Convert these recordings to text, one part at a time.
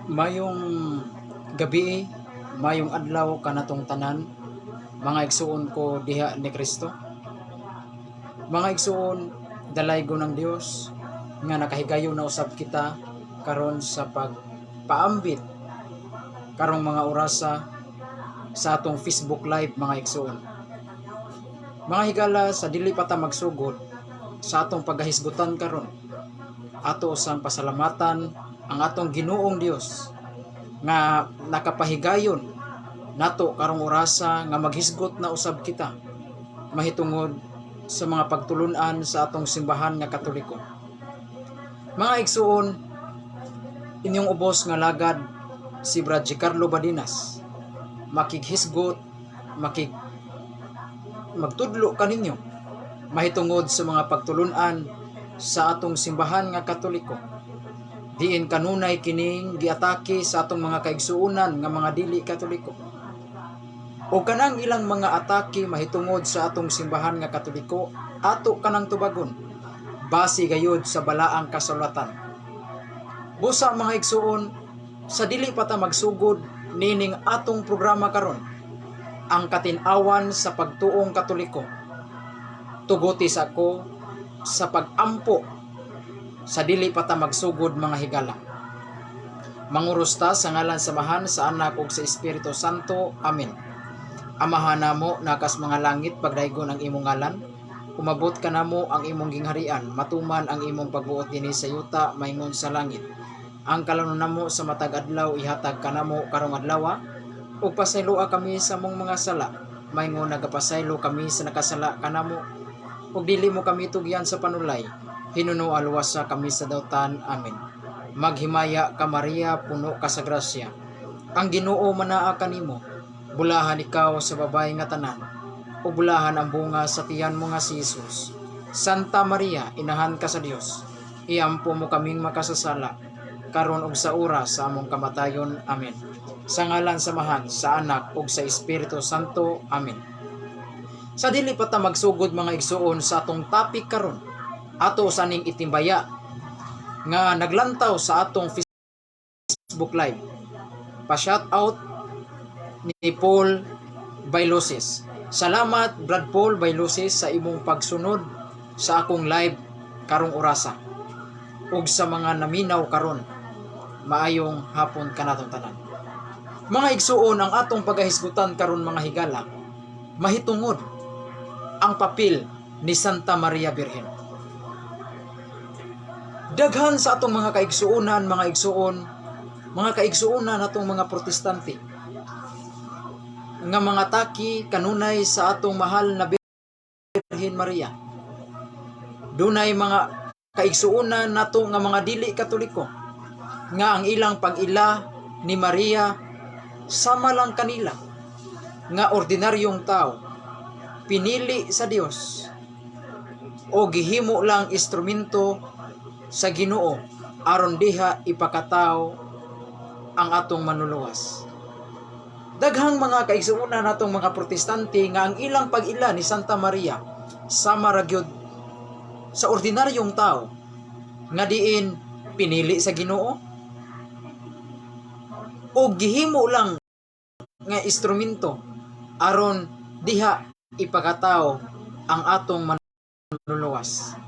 Maayong gabii, maayong adlaw kanatong tanan, mga igsuon ko diha ni Kristo. Mga igsuon, dalaygon ang Dios nga nakahigayon na usab kita karon sa pagpaambit karong mga orasa sa atong Facebook Live, mga igsuon. Mga higala, sa dili pa ta magsugod sa atong paghahisgutan karon, ato usang pasalamatan ang atong Ginoong Dios nga nakapahigayon nato karong orasa nga maghisgot na usab kita mahitungod sa mga pagtulunan sa atong simbahan nga Katoliko. Mga igsuon, inyong ubos nga lagad si Brad Carlo Badinas makighisgot, makig magtudlo kaninyo mahitungod sa mga pagtulunan sa atong simbahan nga Katoliko, diin kanunay kining giatake sa atong mga kaigsuonan nga mga dili Katoliko. O kanang ilang mga atake mahitungod sa atong simbahan nga Katoliko, ato kanang tubagon base gayud sa balaang kasulatan. Busa, mga igsuon, sa dili pa ta magsugod nining atong programa karon, ang katin-awan sa pagtuong Katoliko, tuguti sa ko sa pag-ampo sa dili pa ta magsugod, mga higala. Manguros ta sa ngalan sa Amahan, sa Anak ug sa Espiritu Santo. Amen. Amahan namo naa kas mga langit, pagdaygon ang imong ngalan. Umabot kanamo ang imong gingharian, matuman ang imong pagbuot dinhi sa yuta maingon sa langit. Ang kalanon namo sa matag adlaw ihatag kanamo karong adlaw, ug pasayloa kami sa among mga sala, maingon nagapasaylo kami sa nakasala kanamo. Ug dili mo kami tugyan sa panulay, hinunoa luwasa kami sa dautan. Amen. Maghimaya ka, Maria, puno ka sa grasya. Ang Ginoo manaa kanimo. Bulahan ikaw sa babae nga tanan, ug bulahan ang bunga sa tiyan mo nga si Jesus. Santa Maria, inahan ka sa Dios, iampo mo kaming makasasala, karon ug sa oras sa among kamatayon. Amen. Sa ngalan sa Amahan, sa Anak ug sa Espiritu Santo. Amen. Sa dili pa ta magsugod, mga igsuon, sa atong topic karon, ato saning itimbaya nga naglantaw sa atong Facebook Live. Pa-shout out ni Paul Bailosis. Salamat, Brad Paul Bailosis, sa imong pagsunod sa akong live karong orasa. Ug sa mga naminaw karon, maayong hapon kanatong tanan. Mga igsuon, ang atong pagahisgutan karon, mga higala, mahitungod ang papel ni Santa Maria Birhen. Daghan sa atong mga kaigsuonan, mga igsuon, mga kaigsuonan atong mga Protestante nga mga taki kanunay sa atong mahal na Birhen Maria. Dunay mga kaigsuonan nato nga mga dili Katoliko nga ang ilang pag-ila ni Maria sama lang kanila nga ordinaryong tao, pinili sa Dios o gihimo lang instrumento sa Ginoo aron diha ipakatao ang atong Manluluwas. Daghang mga kaigsuonan natong mga Protestante nga ang ilang pag-ila ni Santa Maria sama ra gyud sa ordinaryong tao nga diin pinili sa Ginoo o gihimo lang nga instrumento aron diha ipakatao ang atong Manluluwas.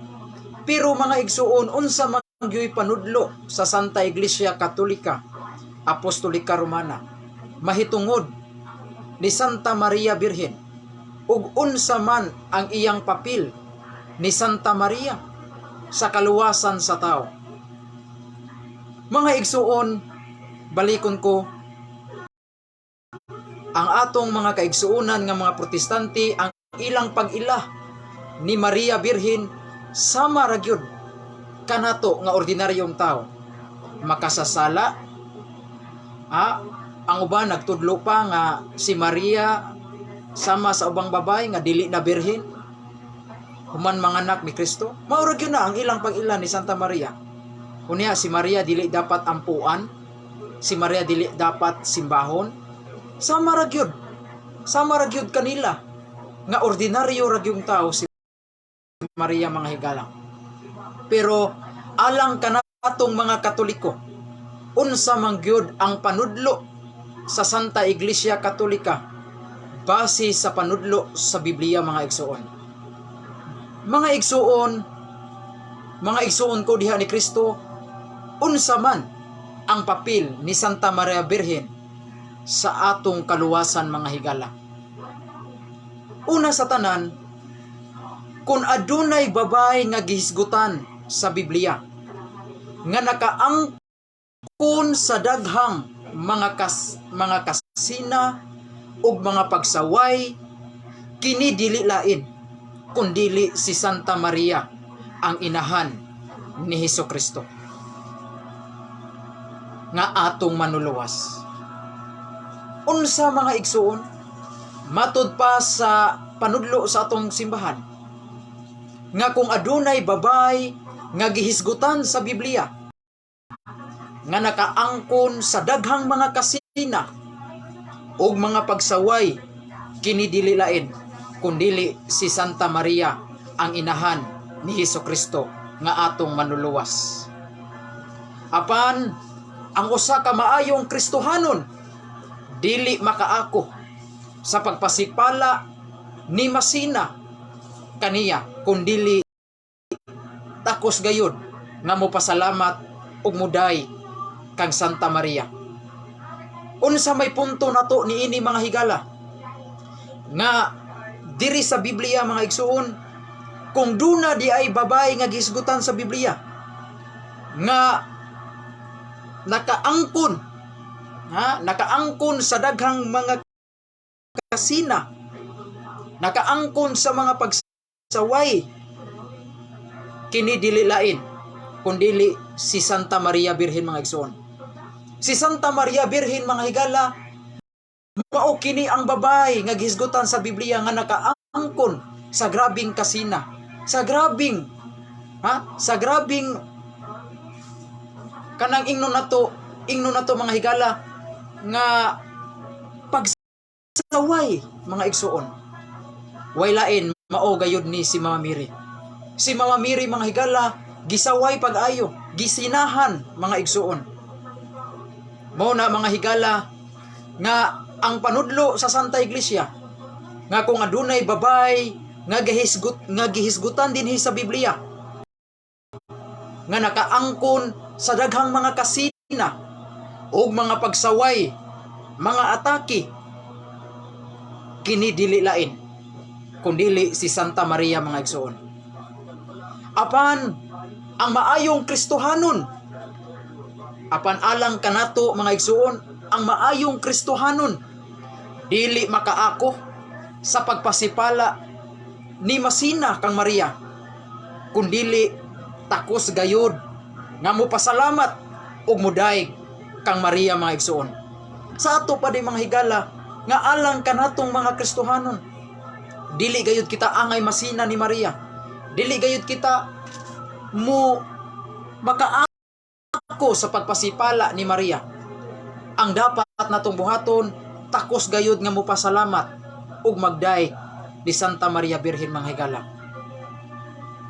Pero mga igsuon, unsa man gyoy panudlo sa Santa Iglesia Katolika Apostolika Romana mahitungod ni Santa Maria Birhen, ug unsa man ang iyang papel ni Santa Maria sa kaluwasan sa tao? Mga igsuon, balikon ko ang atong mga kaigsuonan nga mga Protestante, ang ilang pag-ila ni Maria Birhen sama ra gyud kanato nga ordinaryong tao, makasasala. Ang uban nagtudlo pa nga si Maria sama sa ubang babae nga dili na birhen human manganak ni Kristo. Mao ra gyud na ang ilang pag-ila ni Santa Maria. Unya si Maria dili dapat ampuan, si Maria dili dapat simbahon. Sama ra gyud kanila nga ordinaryo ra gyud tao si Maria, mga higala. Pero alang kanatong mga Katoliko, Unsa man gyud ang panudlo sa Santa Iglesia Katolika base sa panudlo sa Biblia, mga igsuon? Mga igsuon, mga igsuon ko diha ni Kristo, unsa man ang papel ni Santa Maria Birhen sa atong kaluwasan, mga higala? Una sa tanan, kung adunay babay nga gihisgutan sa Biblia nga nakaangkon sa daghang mga kasina ug mga pagsaway, kini dili lain kundili si Santa Maria, ang inahan ni Hesus Kristo nga atong manuluwas. Unsa, mga igsuon, matud pa sa panudlo sa atong simbahan nga kung adunay babay nga gihisgutan sa Biblia nga nakaangkon sa daghang mga kasina ug mga pagsaway, kini dili lain kundili si Santa Maria, ang inahan ni Hesus Kristo nga atong manluluwas. Apan ang usa ka maayong Kristohanon dili makaako sa pagpasipala ni masina kaniya, kundili takos gayud nga mopasalamat ug muday kang Santa Maria. Unsa may punto nato niini, mga higala? Nga diri sa Biblia, mga igsuon, kung duna di ay babay nga gihisgutan sa Biblia nga nakaangkon, ha, nakaangkon sa daghang mga kasina, nakaangkon sa mga pagsaway, kini dili lain kundili si Santa Maria Birhen, mga igsoon. Si Santa Maria Birhen, mga higala, mao kini ang babay nga gihisgutan sa Biblia nga nakaangkon sa grabing kasina, sa grabing, ha, sa grabing kanang ingnon nato, mga higala, nga pagsaway, mga igsuon. Way lain, mao gayud ni si Mama Mary. Si Mama Mary, mga higala, gisaway pag-ayo, gisinahan, mga igsuon. Mao na, mga higala, nga ang panudlo sa Santa Iglesia nga kung adunay babay nga gihisgutan dinhi sa Biblia nga nakaangkon sa daghang mga kasina ug mga pagsaway, mga atake, kini dili lain kundili si Santa Maria, mga igsoon. Apan ang maayong Kristohanon, apan alang kanato, mga igsoon, ang maayong Kristohanon dili makaako sa pagpasipala ni masina kang Maria, kundili takos gayud nga mopasalamat ug mudaig kang Maria, mga igsoon. Sa ato pa di, mga higala, nga alang kanatong mga Kristohanon, dili gayud kita angay masina ni Maria, dili gayud kita mo makaako sa pagpasipala ni Maria. Ang dapat natong buhaton, takos gayud nga mopasalamat ug magday ni Santa Maria Birhen, mga higala.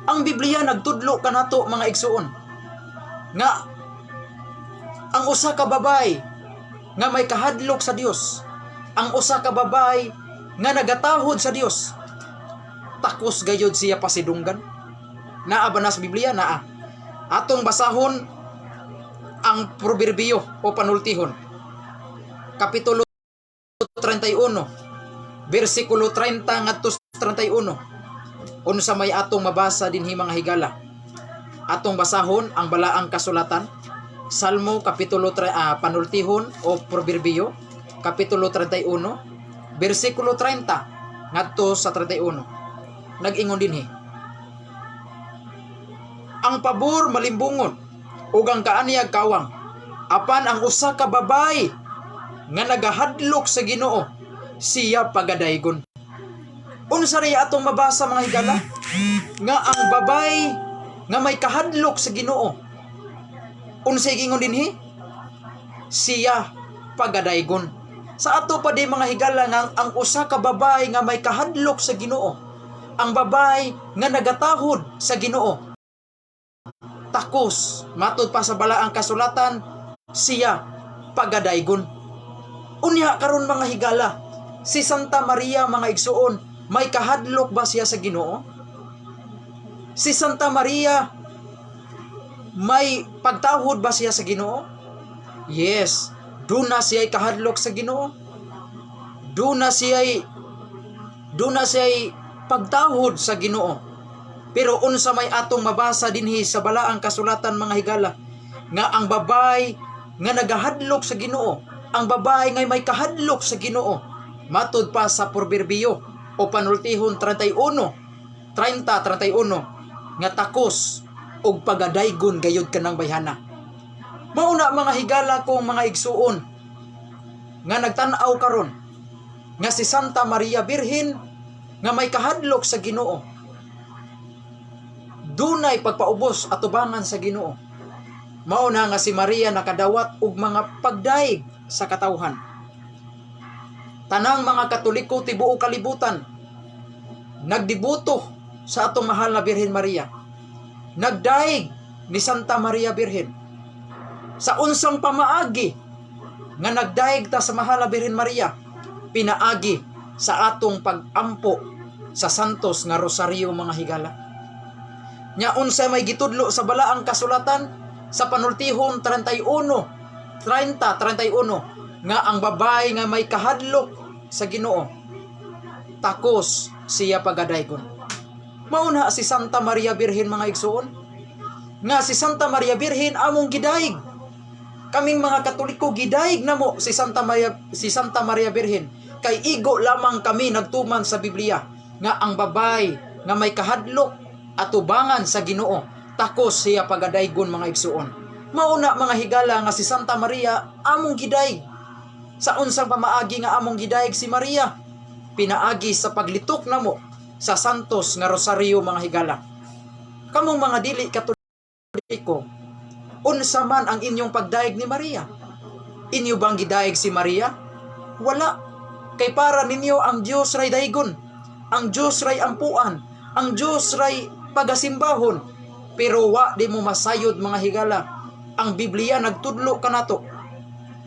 Ang Biblia nagtudlo kanato, mga igsuon, nga ang usa ka babay nga may kahadlok sa Dios, ang usa ka babay nga nagatahod sa Dios, takos gayud siya pasidunggan. Naa ba na sa Biblia? Naa. Atong basahon ang Proverbio o Panultihon. Kapitulo 31, versikulo 30 ngadto sa 31. Unsa may atong mabasa dinhi, mga higala? Atong basahon ang balaang kasulatan. Salmo kapitulo Panultihon o Proverbio kapitulo 31, versikulo 30 ngadto sa 31. Nag-ingon dinhi: "Ang pabor malimbungon ug ang kaanyag kawang. Apan ang usa ka babay nga nagahadlok sa Ginoo, siya pagadaygon." Unsa ray atong mabasa, mga higala? Nga ang babay nga may kahadlok sa Ginoo, unsay gingon dinhi? Siya pagadaygon. Sa ato pa di, mga higala, nga ang usa ka babay nga may kahadlok sa Ginoo, ang babay nga nagatahod sa Ginoo, takos, matud pa sa balaang kasulatan, Siya pagadaygon. Unya karon, mga higala, si Santa Maria, mga igsuon, may kahadlok ba siya sa Ginoo? Si Santa Maria, may pagtahod ba siya sa Ginoo? Yes, duna siya kahadlok sa Ginoo. Duna siya pagtahod sa Ginoo. Pero unsa may atong mabasa dinhi sa balaang kasulatan, mga higala, nga ang babay nga nagahadlok sa Ginoo, ang babae nga may kahadlok sa Ginoo, matud pa sa Proverbio o Panultihon 31, 30, 31, nga takos og pagadaygon gayud kanang bayhana. Mauna, mga higala kong mga igsuon nga nagtan-aw karon, nga si Santa Maria Birhen nga may kahadlok sa Ginoo, dunay pagpaubos atubangan sa Ginoo. Mao na nga si Maria nakadawat og mga pagdaig sa katawhan. Tanang mga Katoliko tibuok kalibutan nagdibuto sa atong mahal na Birhen Maria. Nagdaig ni Santa Maria Birhen. Sa unsang pamaagi nga nagdaig ta sa mahal na Birhen Maria? Pinaagi sa atong pagampo sa Santos nga Rosaryo, mga higala. Nya unsa may gitudlo sa balaang kasulatan sa Panultihon 31, 30, 31, nga ang babae nga may kahadlok sa Ginoo, takos siya pagadaygon? Mauna si Santa Maria Birhen, mga igsuon, nga si Santa Maria Birhen among gidaig. Kaming mga Katoliko, gidaig namo si Santa Maria Birhen kay igo lamang kami nagtuman sa Biblia nga ang babay nga may kahadlok atubangan sa Ginoo, takos siya pagadaygon, mga igsuon. Mauna, mga higala, nga si Santa Maria among gidaig. Sa unsang pamaagi nga among gidaig si Maria? Pinaagi sa paglitok namo sa Santos nga Rosaryo, mga higala. Kamong mga dili Katoliko, unsa man ang inyong pagdaig ni Maria? Inyo bang gidaig si Maria? Wala. Kay para ninyo, ang Dios ray daigon. Ang Dios ray ampuan. Ang Dios ray pagasimbahon. Pero wa di mo masayod, mga higala. Ang Biblia nagtudlo kanato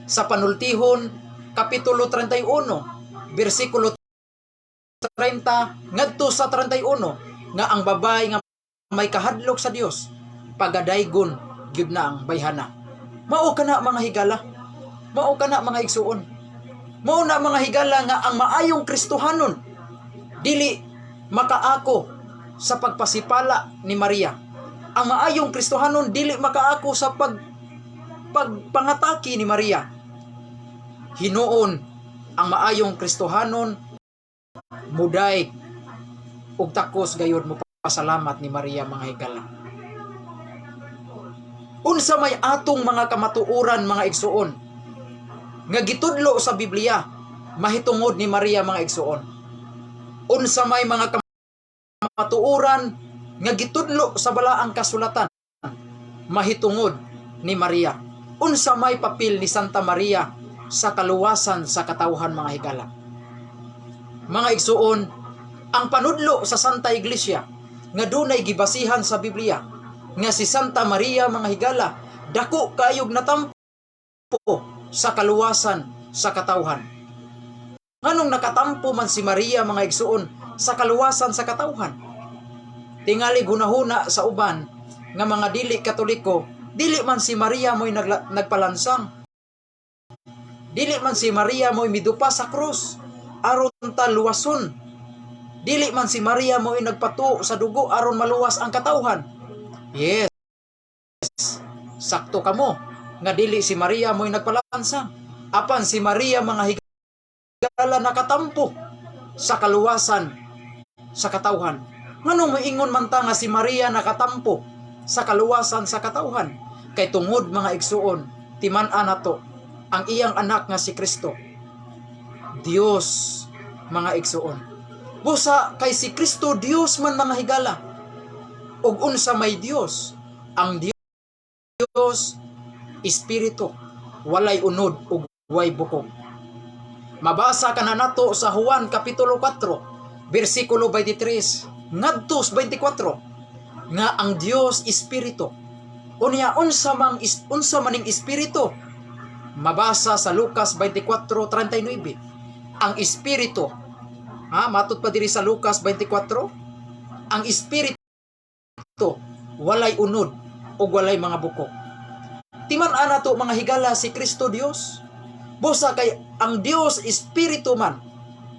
sa Panultihon kapitulo 31 bersikulo 30 ngadto sa 31 nga ang babae nga may kahadlok sa Dios, pagadaygon gyud na ang bayhana. Mao kana, mga higala. Mao kana, mga igsuon. Mao na, mga higala, nga ang maayong Kristohanon dili makaako sa pagpasipala ni Maria. Ang maayong Kristohanon dili makaako sa pagpangatake ni Maria. Hinuon ang maayong Kristohanon mudaig ug takos gayud mo pasalamat ni Maria, mga higala. Unsa may atong mga kamatuoran, mga igsuon, nga gitudlo sa Biblia mahitungod ni Maria, mga igsuon? Unsa may mga kamatuoran nga gitudlo sa balaang kasulatan mahitungod ni Maria? Unsa may papel ni Santa Maria sa kaluwasan sa katawhan, mga higala? Mga igsuon, ang panudlo sa Santa Iglesia nga dunay gibasihan sa Biblia nga si Santa Maria, mga higala, dako kayog natampo sa kaluwasan sa katawhan. Nganong nakatampo man si Maria, mga igsuon, sa kaluwasan sa katawhan? Tingali hunahuna sa uban nga mga dili Katoliko, dili man si Maria mo'y nagpalansang. Dili man si Maria mo'y midupa sa krus aron ta luwason. Dili man si Maria mo'y nagpatuo sa dugo aron maluwas ang katawhan. Yes. Sakto kamo nga dili si Maria mo'y nagpalansang. Apan si Maria, mga higala, nakatampo sa kaluwasan sa katawhan. Nganong moingon man ta nga si Maria nakatampo sa kaluwasan sa katawhan? Kay tungod, mga igsuon, timan-an nato ang iyang anak nga si Kristo. Dios, mga igsuon. Busa kay si Kristo Dios man, mga higala. Ug unsa may Dios? Ang Dios espiritu, walay unod ug way bukog. Mabasa ka na nato sa Juan kapitulo 4 bersikulo 23 ngadto sa 24 nga ang Dios espiritu. Unya unsa maning espiritu? Mabasa sa Lucas 24:39. Ang espiritu, ha, matud pa diri sa Lucas 24, ang espiritu walay unod ug walay mga bukog. Timan-an nato, mga higala, si Kristo Dios. Busa kay ang Dios espiritu man,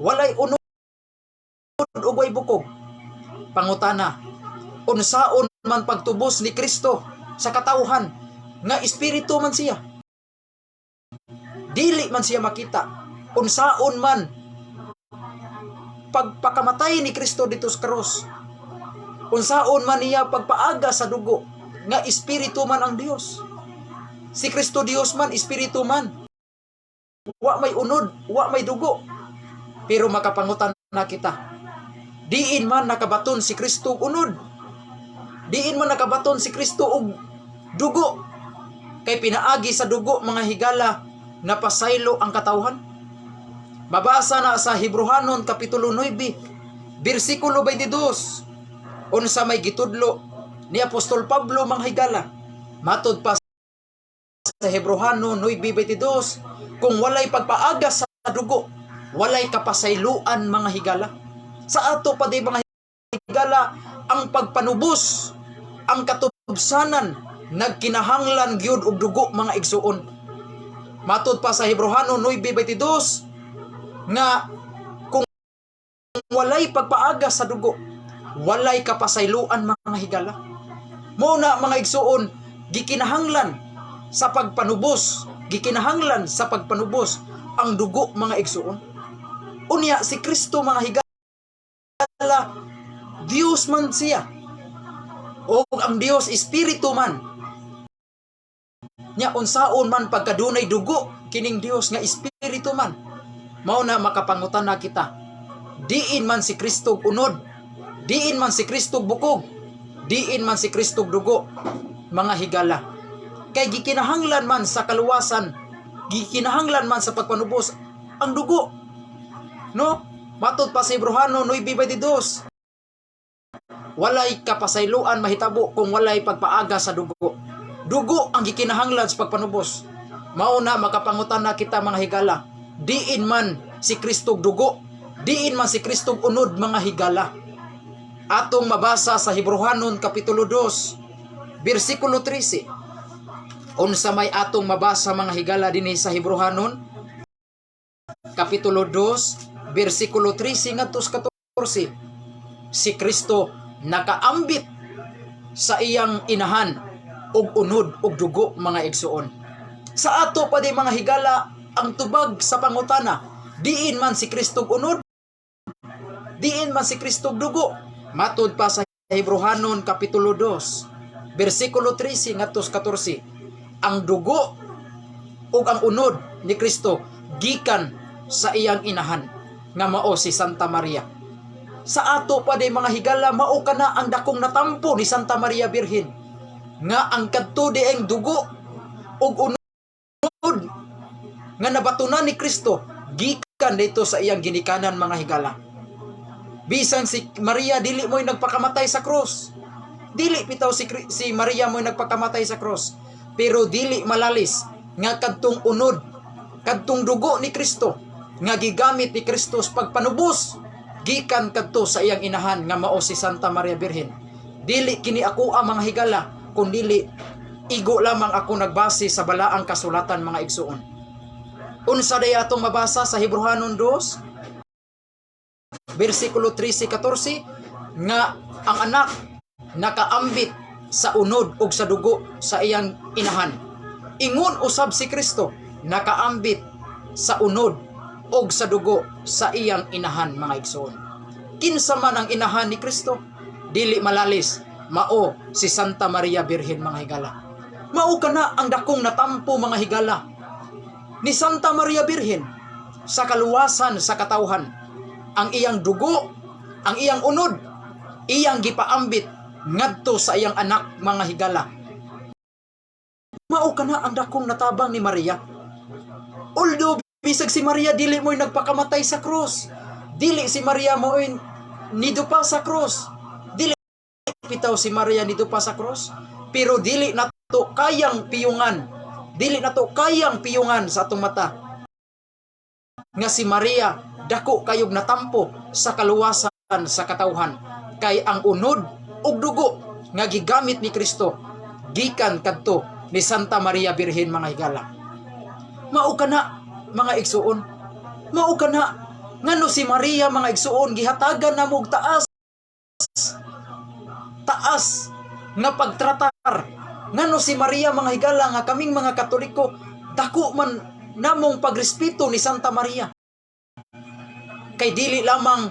walay unod ug way bukog. Pangutana, unsaon man pagtubos ni Kristo sa katawhan nga espiritu man siya? Dili man siya makita. Unsaon man pagpakamatay ni Kristo dito sa krus? Unsaon man niya pagpaaga sa dugo nga espiritu man ang Dios? Si Kristo Dios man, espiritu man. Wa may unod, wa may dugo. Pero makapangutana kita. Diin man nakabaton si Kristo og unod? Diin man nakabaton si Kristo og dugo? Kay pinaagi sa dugo, mga higala, napasaylo ang katawhan. Mabasa na sa Hebrohanon kapitulo 9, bersikulo 22. Unsa may gitudlo ni Apostol Pablo, mga higala? Matod pa sa Hebrohanon 9:22, kung walay pagpaaga sa dugo, walay kapasayloan, mga higala. Sa ato pa di, mga higala, ang pagpanubos, ang katubsanan, nagkinahanglan gyud og dugo, mga igsuon. Matod pa sa Hebrohano 9:22 nga kung walay pagpaaga sa dugo, walay kapasayloan, mga higala. Mao na, mga igsuon, gikinahanglan sa pagpanubos, gikinahanglan sa pagpanubos ang dugo, mga igsuon. Unya si Kristo, mga higala, Dios man siya. O ang Dios espiritu man. Nya unsaon man pagkadunay dugo kining Dios nga espiritu man? Mao na makapangutana kita. Diin man si Kristo unod? Diin man si Kristo bukog? Diin man si Kristo dugo, mga higala? Kay gikinahanglan man sa kaluwasan, gikinahanglan man sa pagpanubos ang dugo. No? Matod pa sa Hebrohano 9:22. Walay kapasayloan mahitabo kung walay pagpaaga sa dugo. Dugo ang gikinahanglan sa pagpanubos. Mao na makapangutana kita, mga higala. Diin man si Kristo dugo, diin man si Kristo unod, mga higala? Atong mabasa sa Hebrohanon kapitulo 2, bersikulo 13. Unsa may atong mabasa, mga higala, dinhi sa Hebrohanon kapitulo 2, bersikulo 13 ngadto sa 14? Si Kristo nakaambit sa iyang inahan og unod og dugo, mga igsuon. Sa ato pa di, mga higala, ang tubag sa pangutana, diin man si Kristo unod? Diin man si Kristo dugo? Matod pa sa Hebrohanon kapitulo 2, bersikulo 13 ngadto sa 14, ang dugo ug ang unod ni Kristo gikan sa iyang inahan nga mao si Santa Maria. Sa ato pa di, mga higala, mao kana ang dakong natampo ni Santa Maria Birhen nga ang kadto dieng dugo ug unod nga nabatunan ni Kristo gikan dito sa iyang ginikanan, mga higala. Bisan si Maria dili mo'y nagpakamatay sa krus. Dili bitaw si Maria mo'y nagpakamatay sa krus. Pero dili malalis nga kadtong unod, kadtong dugo ni Kristo nga gigamit ni Kristo sa pagpanubos gikan kadto sa iyang inahan nga mao si Santa Maria Birhen. Dili kini ako ang mga higala, kun dili igo lamang ako nagbase sa balaang kasulatan, mga igsuon. Unsa day atong mabasa sa Hebrohanon 2 bersikulo 13-14? Nga ang anak nakaambit sa unod ug sa dugo sa iyang inahan. Ingon usab si Kristo nakaambit sa unod ug sa dugo sa iyang inahan, mga igsoon. Kinsa man ang inahan ni Kristo? Dili malalis, mao si Santa Maria Birhen, mga higala. Mao kana ang dakong natampo, mga higala, ni Santa Maria Birhen sa kaluwasan sa katawhan. Ang iyang dugo, ang iyang unod, iyang gipaambit ngadto sa iyang anak, mga higala. Mao kana ang dakong natabang ni Maria. Although bisag si Maria dili mo'y nagpakamatay sa krus. Dili si Maria mo'y nidupa sa krus. Dili bitaw si Maria nidupa sa krus. Pero dili nato kayang piyungan. Dili nato kayang piyungan sa atong mata nga si Maria dako kayog natampo sa kaluwasan sa katawhan, kay ang unod ug dugo nga gigamit ni Kristo gikan kadto ni Santa Maria Birhen, mga higala. Mao kana, mga igsuon. Mao kana ngano si Maria, mga igsuon, gihatagan namo og taas taas nga pagtratar. Ngano si Maria, mga higala, nga kaming mga Katoliko dako man namong pagrespeto ni Santa Maria, kay dili lamang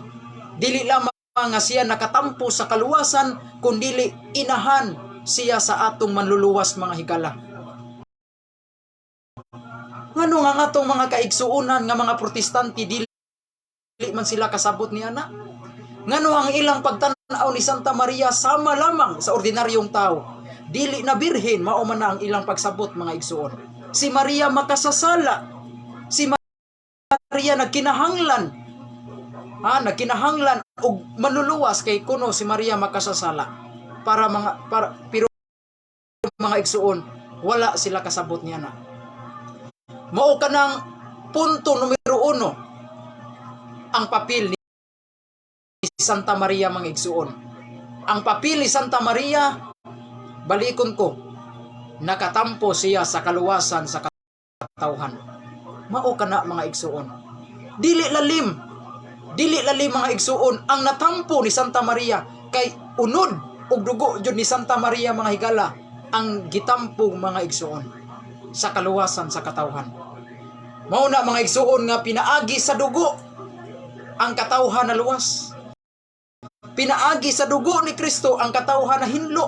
nga siya nakatampo sa kaluwasan, kundili inahan siya sa atong Manluluwas, mga higala. Ngano nga atong mga kaigsuonan nga mga Protestante, dili man sila kasabot ni ana? Ngano ang ilang pagtan-aw ni Santa Maria sama lamang sa ordinaryong tao? Dili na birhen, mao man na ang ilang pagsabot, mga igsuon. Si Maria makasasala. Si Maria nagkinahanglan. Ha, nagkinahanglan og manluluwas kay kuno si Maria makasasala. Para mga para pero mga igsuon, wala sila kasabot niya na. Mao kanang punto numero 1, ang papel ni Santa Maria, mga igsuon. Ang papel ni Santa Maria, balikon ko, nakatampo siya sa kaluwasan sa katawhan. Mao kana, mga igsuon. Dili lalim. Dili lalim, mga igsuon, ang natampo ni Santa Maria kay unod ug dugo jud ni Santa Maria, mga higala, ang gitampo, mga igsuon, sa kaluwasan sa katawhan. Mao na, mga igsuon, nga pinaagi sa dugo ang katawhan na luwas. Pinaagi sa dugo ni Kristo ang katawhan na hinlo.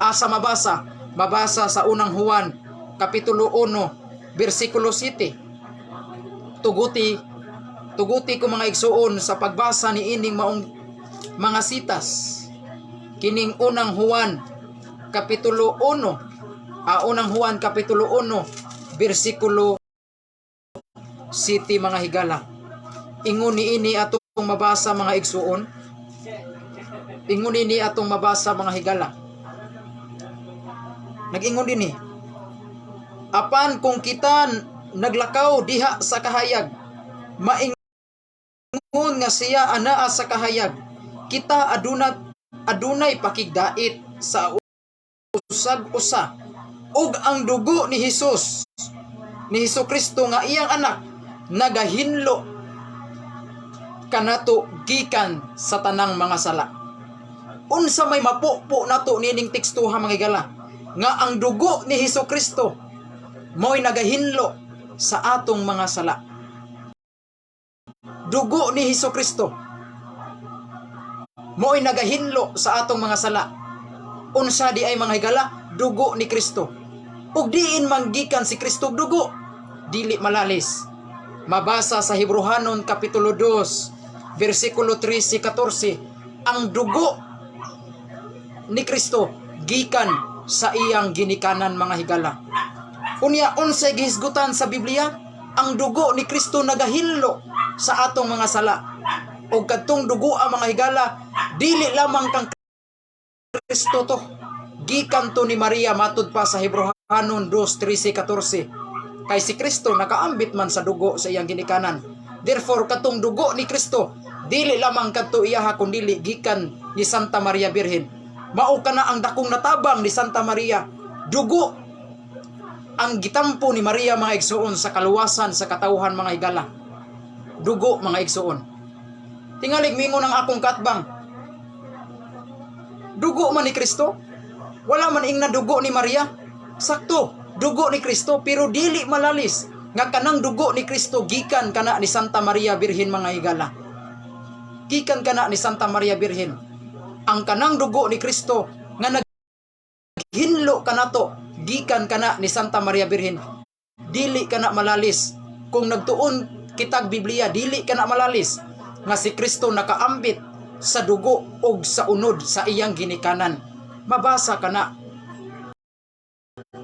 Asa mabasa? Mabasa sa Unang Juan, Kapitulo 1, versikulo 7. Tuguti, tuguti ko, mga igsuon, sa pagbasa ni ining maong mga sitas. Kining Unang Juan, Kapitulo 1, Unang Juan, Kapitulo 1, versikulo 7, mga higala. Ingon ni ini atong mabasa, mga igsuon. Ingon ini atong mabasa, mga higala. Nag-ingon din eh. "Apan kung kita naglakaw diha sa kahayag, maingon nga siya anaa sa kahayag, kita adunay pakigdait sa usag usa, ug ang dugo ni Hesus, ni Hesus Kristo nga iyang anak, nagahinlo kanato gikan sa tanang mga sala." Unsa may mapupo nato nining tekstuha, mga higala? Nga ang dugo ni Hesus Kristo mo'y nagahinlo sa atong mga sala. Dugo ni Hesus Kristo mo'y nagahinlo sa atong mga sala. Unsa di ay, mga higala, dugo ni Kristo? Ug diin man gikan si Kristo og dugo? Dili malalis. Mabasa sa Hebrohanon Kapitulo 2, versikulo 13 14, ang dugo ni Kristo gikan sa iyang ginikanan, mga higala. Unya, unsay gihisgutan sa Biblia? Ang dugo ni Kristo nagahinlo sa atong mga sala. Og kadtong dugo ang, mga higala, dili lamang kang Kristo to. Gikan to ni Maria matud pa sa Hebrohanon 2:13 14. Kay si Kristo nakaambit man sa dugo sa iyang ginikanan. Therefore, katong dugo ni Kristo dili lamang kadto iyaha kundili gikan ni Santa Maria Birhen. Mao kana ang dakong natabang ni Santa Maria. Dugo ang gitampo ni Maria, mga igsuon, sa kaluwasan sa katawhan, mga higala. Dugo, mga igsuon. Tingalig mingon ang akong katbang. Dugo man ni Kristo. Wala man ingna dugo ni Maria. Sakto, dugo ni Kristo, pero dili malalis nga kanang dugo ni Kristo gikan kana ni Santa Maria Birhen, mga higala. Gikan kana ni Santa Maria Birhen. Ang kanang dugo ni Kristo nga naghinlo kanato gikan kana ni Santa Maria Birhen. Dili kana malalis. Kung nagtuon kitag Biblia, dili kana malalis nga si Kristo nakaambit sa dugo og sa unod sa iyang ginikanan. Mabasa kana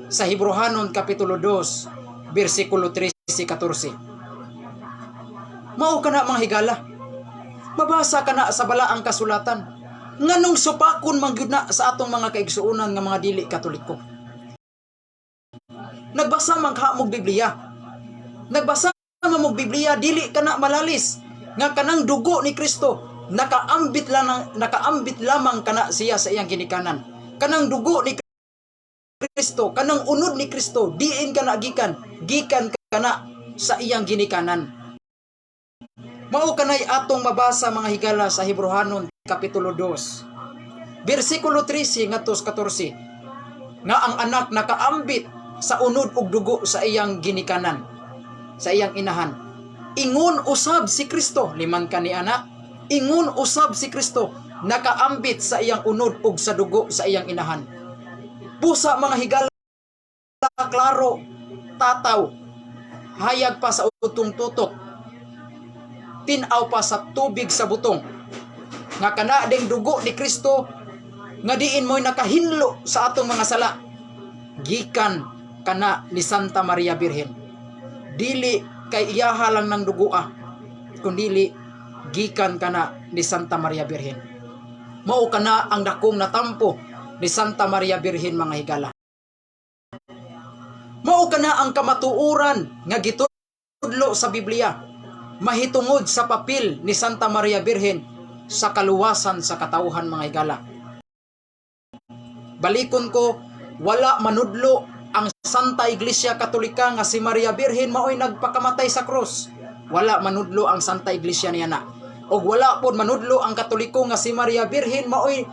sa Hebrohanon Kapitulo 2, versikulo 13 14. Mao kana, mga higala. Mabasa kana sa Balaang Kasulatan. Nganong supakon man gyud na sa atong mga kaigsuonan nga mga dili Katoliko? Nagbasa man ka mog Biblia. Nagbasa man mog Biblia, dili ka na malalis nga kanang dugo ni Kristo nakaambit lamang kana siya sa iyang ginikanan. Kanang dugo ni Kristo, kanang unod ni Kristo, diin kana gikan, gikan kana sa iyang ginikanan. Mao kanay atong mabasa, mga higala, sa Hebreohanon kapitulo 2 bersikulo 13 ngadto sa 14 nga ang anak nakaambit sa unod ug dugo sa iyang ginikanan, sa iyang inahan. Ingon usab si Kristo, liman kani ana, ingon usab si Kristo nakaambit sa iyang unod ug sa dugo sa iyang inahan. Busa, mga higala, klaro, tataw, hayag pa sa utong tutok, tinaw pa sa tubig sa butong, nga kana ding dugo ni Kristo nga diin mo'y nakahinlo sa atong mga sala, gikan kana ni Santa Maria Birhen. Dili kay iyaha lang ng dugoa, kundili gikan kana ni Santa Maria Birhen. Mao kana ang dakong natampo ni Santa Maria Birhen, mga higala. Mao kana ang kamatuoran nga gitudlo sa Biblia mahitungod sa papel ni Santa Maria Birhen sa kaluwasan sa katawhan, mga higala. Balikon ko, wala manudlo ang Santa Iglesia Katolika nga si Maria Birhen maoy nagpakamatay sa krus. Wala manudlo ang Santa Iglesia niya na. Og wala pod manudlo ang Katoliko nga si Maria Birhen maoy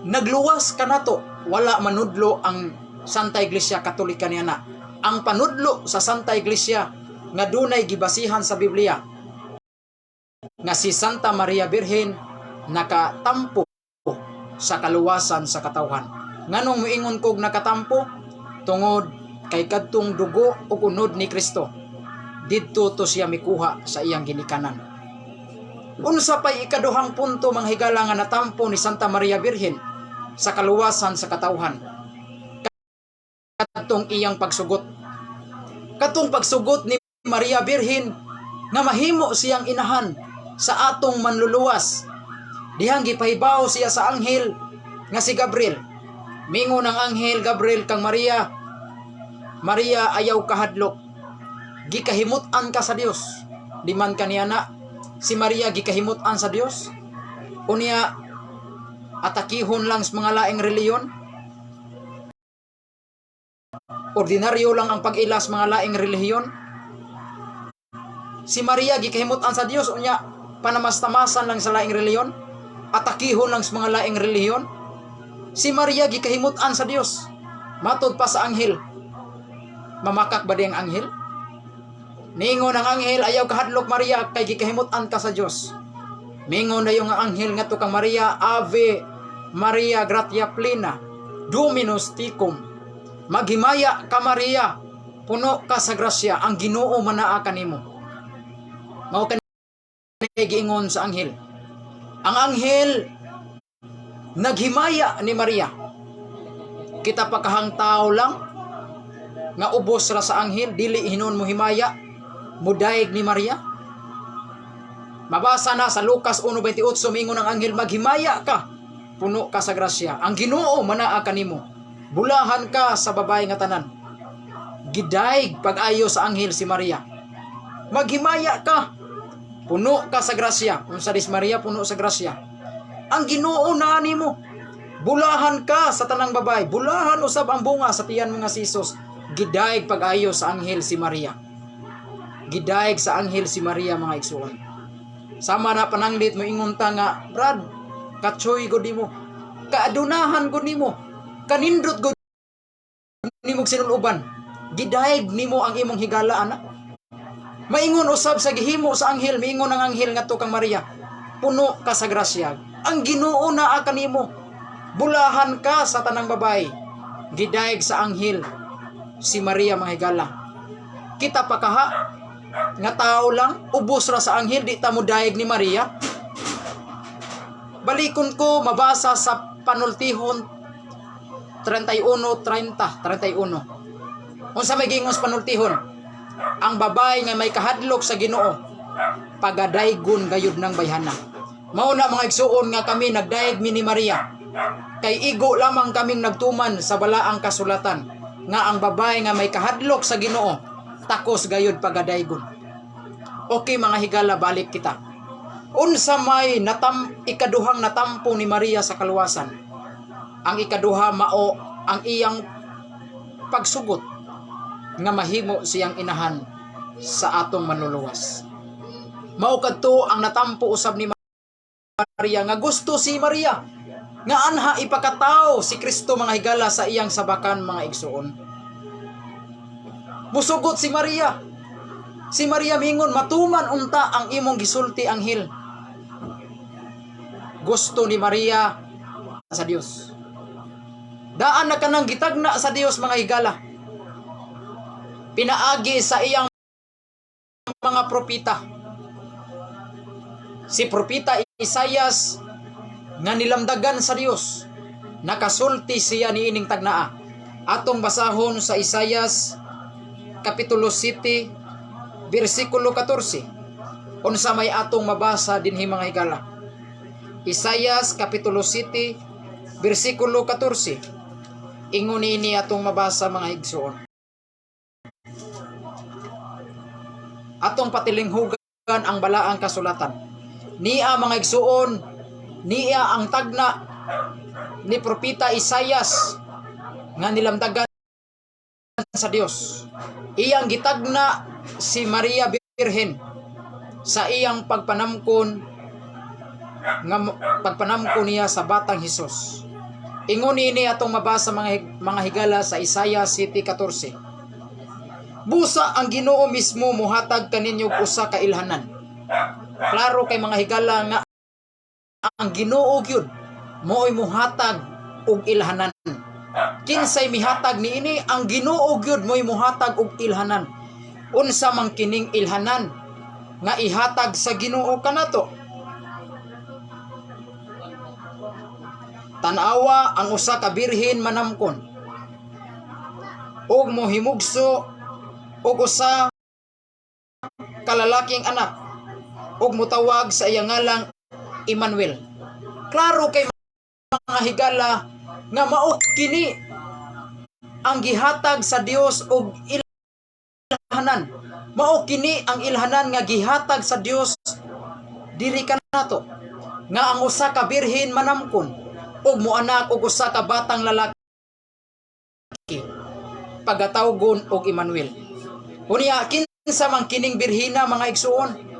nagluwas kanato. Wala manudlo ang Santa Iglesia Katolika niya na. Ang panudlo sa Santa Iglesia nga dunay gibasihan sa Biblia nga si Santa Maria Birhen nakatampo sa kaluwasan sa katawhan. Nganong moingon kog nakatampo? Tungod kay kadtong dugo ug unod ni Kristo, didto to siya mikuha sa iyang ginikanan. Unsa pay ikaduhang punto, mga higala, nga natampo ni Santa Maria Birhen sa kaluwasan sa katawhan? Kadtong iyang pagsugot. Katong pagsugot ni Maria Birhen nga mahimo siyang inahan sa atong Manluluwas. Dihang gipahibaw siya sa anghel nga si Gabriel. Mingon ang anghel Gabriel kang Maria, "Maria, ayaw kahadlok. Gikahimut-an ka sa Dios." Di man kaniya na si Maria gikahimut-an sa Dios? Unya atakihon lang sa mga laing reliyon? Ordinaryo lang ang pag-ila sa mga laing relihiyon? Si Maria gikahimut-an sa Dios, unya panamastamasan lang sa laing relihiyon? Atakihon lang sa mga laing relihiyon? Si Maria gikahimut-an sa Dios. Matod pa sa anghel. Mamakak ba di ang anghel? Ningon ang anghel, "Ayaw kahadlok, Maria, kay gikahimut-an ka sa Dios." Mingon na yung anghel ngadto kang Maria, "Ave Maria gratia plena, Dominus tecum." Maghimaya ka, Maria, puno ka sa grasya, ang Ginoo manaa kanimo. Mao kani giingon sa anghel. Ang anghel naghimaya ni Maria. Kita pa kahang tao lang nga ubos ra sa anghel, dili hinuon mo himaya, mudayeg ni Maria. Mabasa na sa Lucas 1:28, mingon ang anghel, "Maghimaya ka, puno ka sa grasya. Ang Ginoo manaa kanimo. Bulahan ka sa babae nga tanan." Gidayeg pag-ayo sa anghel si Maria. "Maghimaya ka, puno ka sa grasya." Unsa dis Maria puno sa grasya? "Ang Ginoo naa nimo. Bulahan ka sa tanang babae. Bulahan usab ang bunga sa tiyan mo nga si Jesus." Gidayeg pag-ayo sa anghel si Maria. Gidayeg sa anghel si Maria, mga igsuon. Sama na pananglit mo ingon ta nga, "Brad, katsoy gud nimo. Kaadunahan gud nimo. Kanindot gud nimo sinuloban. Gidayeg nimo ang imong higala ana." Maingon usab sa gihimo sa anghel, miingon ang anghel ngadto kang Maria, "Puno ka sa grasya. Ang Ginoo naa kanimo. Bulahan ka sa tanang babae." Gidayeg sa anghel si Maria, mga higala. Kita pa kaha nga tao lang, ubos ra sa anghel, di ta mo dayeg ni Maria? Balikon ko, mabasa sa Panultihon 31:30, 31. Unsa may giingon sa Panultihon? Ang babae nga may kahadlok sa Ginoo, pagadaygon gayud ng bayhana. Mao na, mga igsuon, nga kami nagdayeg mi ni Maria. Kay igo lamang kaming nagtuman sa balaang kasulatan. Nga ang babae nga may kahadlok sa Ginoo takos gayud pagadaygon. Okay, mga higala, balik kita. Unsa may ikaduhang natampo ni Maria sa kaluwasan? Ang ikaduha mao ang iyang pagsugot nga mahimo siyang inahan sa atong Manluluwas. Mao kadto ang natampo usab ni Maria nga gusto si Maria nga anha ipakatao si Kristo, mga higala, sa iyang sabakan, mga igsuon. Musugot si Maria. Si Maria mingon, "Matuman unta ang imong gisulti, anghel." Gusto ni Maria sa Dios. Daan na kanang gitagna sa Dios, mga higala. Pinaagi sa iyang mga propita. Si Propita Isayas nga nilamdagan sa Dios, nakasulti siya niining tagnaa. Atong basahon sa Isayas kapitulo 7 bersikulo 14. Unsa may atong mabasa dinhi, mga higala? Isayas kapitulo 7 bersikulo 14. Ingon ini atong mabasa, mga igsoon. Atong patilinghugan ang balaang kasulatan. Niya, mga igsuon, niya ang tagna ni Propeta Isayas nga nilamdagan sa Dios. Iyang gitagna si Maria Birhen sa iyang pagpanamkon nga pagpanamkon niya sa batang Hesus. Ingon ini atong mabasa, mga higala, sa Isaiah 7:14. Busa ang Ginoo mismo muhatag kaninyo og usa ka ilhanan. Klaro kay, mga higala, nga ang Ginoo gyud mo'y muhatag og ilhanan. Kinsay mihatag niini? Ang Ginoo gyud mo'y muhatag og ilhanan. Unsa man kining ilhanan nga ihatag sa Ginoo kanato? Tan-awa, ang usa ka birhen manamkon ug mohimugso og usa ka lalaking anak ug motawag sa iyang ngalang Emmanuel. Klaro kay, mga higala, nga mao kini ang gihatag sa Dios og ilhanan. Mao kini ang ilhanan nga gihatag sa Dios diri kanato, nga ang usa ka birhen manamkon ug moanak og usa ka batang lalaki, pagatawgon og Emmanuel. Unya, kinsa man kining birhina, mga igsuon?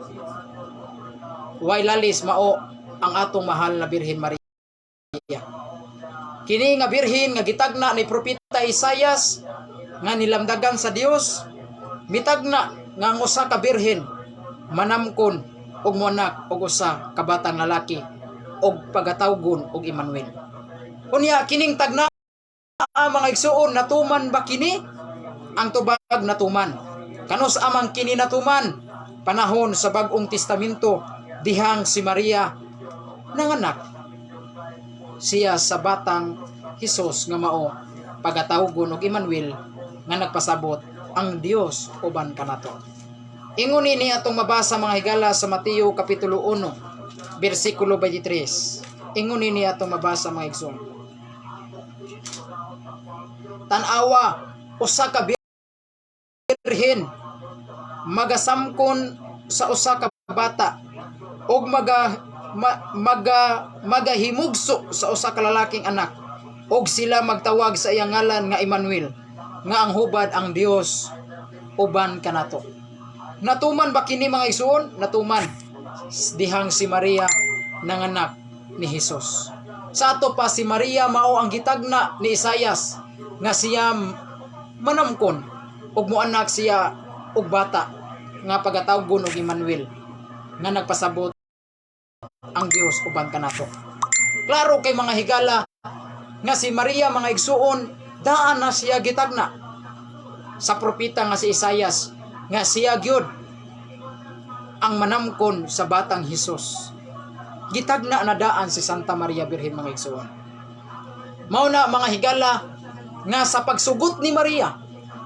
Way lalis, mao ang atong mahal na Birhen Maria. Kini nga birhen nga gitagna ni Propeta Isayas nga nilamdagan sa Dios, mitagna nga ang usa ka birhen manamkon ug moanak og usa ka batang lalaki og pagatawgon og Emmanuel. Unya, kining tagna, mga igsuon, natuman ba kini? Ang tubag, natuman. Kanus-a man kini natuman? Panahon sa Bag-ong Testamento, dihang si Maria nanganak siya sa batang Hesus nga mao pagatawgon og Emmanuel, nga nagpasabot ang Dios uban kanato. Ingon ini atong mabasa, mga higala, sa Mateo kapitulo 1 bersikulo 23. Ingon ini atong mabasa, mga igsoon. Tan-awa, usa ka birhen magasamkon sa usa ka bata ug magahimugso sa usa ka lalaking anak, ug sila magtawag sa iyang ngalan nga Emmanuel, nga ang hubad, ang Dios uban kanato. Natuman ba kini, mga igsoon? Natuman dihang si Maria nanganak ni Hesus. Sa ato pa, si Maria mao ang gitagna ni Isayas nga siya manamkon ug moanak siya og bata nga pagatawgon og Emmanuel, nga nagpasabot ang Dios uban kanato. Klaro kay, mga higala, nga si Maria, mga igsuon, daan na siya gitagna sa propeta nga si Isayas nga siya gyud ang manamkon sa batang Hesus. Gitagna na daan si Santa Maria Birhen, mga igsuon. Mao na, mga higala, nga sa pagsugot ni Maria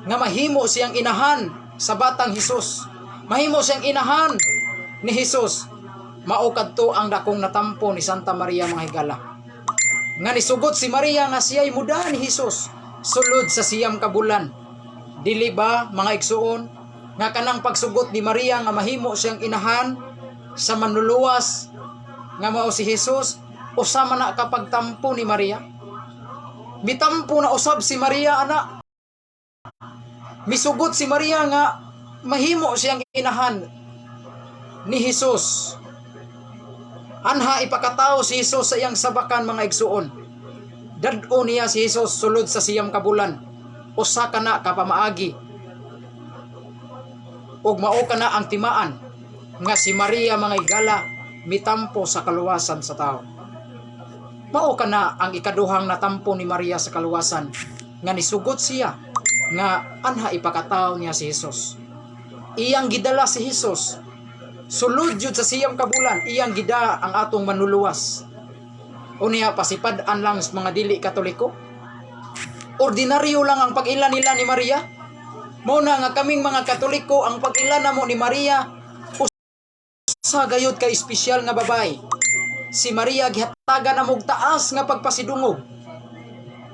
nga mahimo siyang inahan sa batang Hesus, mahimo siyang inahan ni Hesus, mao kadto ang dakong natampo ni Santa Maria, mga higala. Nga nisugot si Maria nga siya'y muda ni Hesus. Sulod sa 9 ka bulan. Dili ba, mga igsuon, nga kanang pagsugot ni Maria nga mahimo siyang inahan sa Manluluwas nga mao si Jesus, usa man na ka pagtampo ni Maria? Mitampo na usab si Maria ana. Misugot si Maria nga mahimo siyang inahan ni Jesus. Anha ipakatao si Jesus sa iyang sabakan, mga igsuon. Dad-o niya si Jesus sulod sa 9 ka bulan. Usa ka na ka pamaagi. Ug mao kana ang timaan nga si Maria, mga higala, mitampo sa kaluwasan sa tao. Mao kana ang ikaduhang natampo ni Maria sa kaluwasan, nga nisugot siya nga anha ipakatao niya si Jesus. Iyang gidala si Jesus sulod jud sa 9 ka bulan, iyang gida ang atong Manluluwas. Unya pasipad-an lang sa mga dili Katoliko. Ordinaryo lang ang pag-ila nila ni Maria. Mao na nga kaming mga Katoliko, ang pag-ila namo ni Maria, usa gayud ka espesyal nga babae. Si Maria gihatagan namo og taas nga pagpasidungog.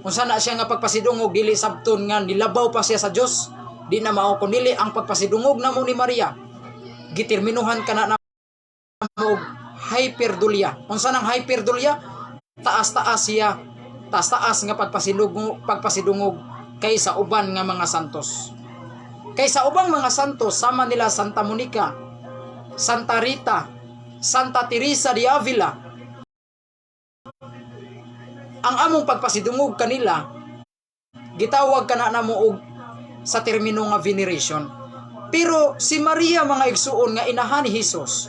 Unsa na siya nga pagpasidungog? Dili sabton nga nilabaw pa siya sa Dios. Di na mao, kundi ang pagpasidungog namo ni Maria, giterminuhan kana namo og hyperdulia. Unsa nang hyperdulia? Taas-taas siya, taas-taas nga pagpasidungog kaysa uban nga mga santos. Kaysa ubang mga santos, sama nila Santa Monica, Santa Rita, Santa Teresa de Avila. Ang among pagpasidungog kanila, gitawag kana namo og sa termino nga veneration. Pero si Maria, mga igsuon, nga inahan ni Jesus,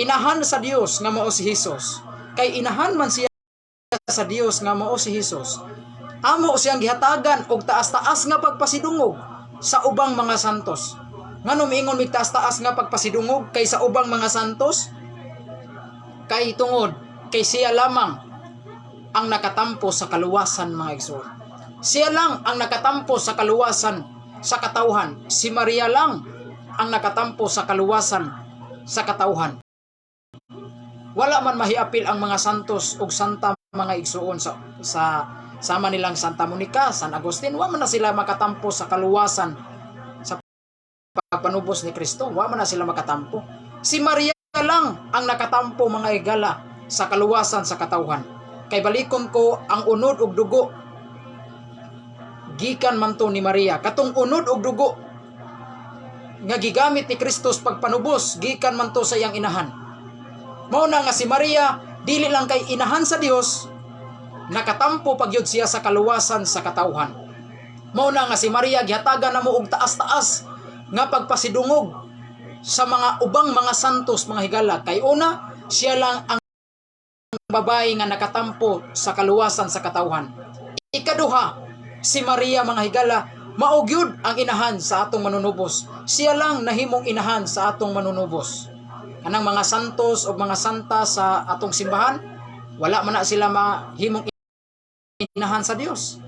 inahan sa Dios nga mao si Jesus, kay inahan man siya sa Dios nga mao si Jesus, amo siyang gihatagan og taas-taas nga pagpasidungog sa ubang mga santos. Ngano miingon mig taas-taas nga pagpasidungog kaysa ubang mga santos? Kay tungod kay siya lamang ang nakatampo sa kaluwasan, mga igsoon. Siya lang ang nakatampo sa kaluwasan sa katawhan. Si Maria lang ang nakatampo sa kaluwasan sa katawhan. Wala man mahiapil ang mga santos ug santa, mga igsuon, sa sama nilang Santa Monica, San Agustin, wa man na sila makatampo sa kaluwasan sa pagpanubos ni Kristo. Wa man na sila makatampo. Si Maria lang ang nakatampo, mga higala, sa kaluwasan sa katawhan. Kay balikon ko, ang unod og dugo gikan man to ni Maria. Katong unod og dugo nga gigamit ni Kristus pagpanubos, gikan man to sa iyang inahan. Mao na nga si Maria, dili lang kay inahan sa Dios, nakatampo pagyud siya sa kaluwasan sa katawhan. Mao na nga si Maria gihatagan namo og taas-taas nga pagpasidungog sa mga ubang mga santos, mga higala, kay una, siya lang ang babae nga nakatampo sa kaluwasan sa katawhan. Ikaduha, si Maria, mga higala, mao gyud ang inahan sa atong Manunubos. Siya lang nahimong inahan sa atong Manunubos. Kanang mga santos o mga santa sa atong simbahan, wala man na sila mahimong inahan sa Dios.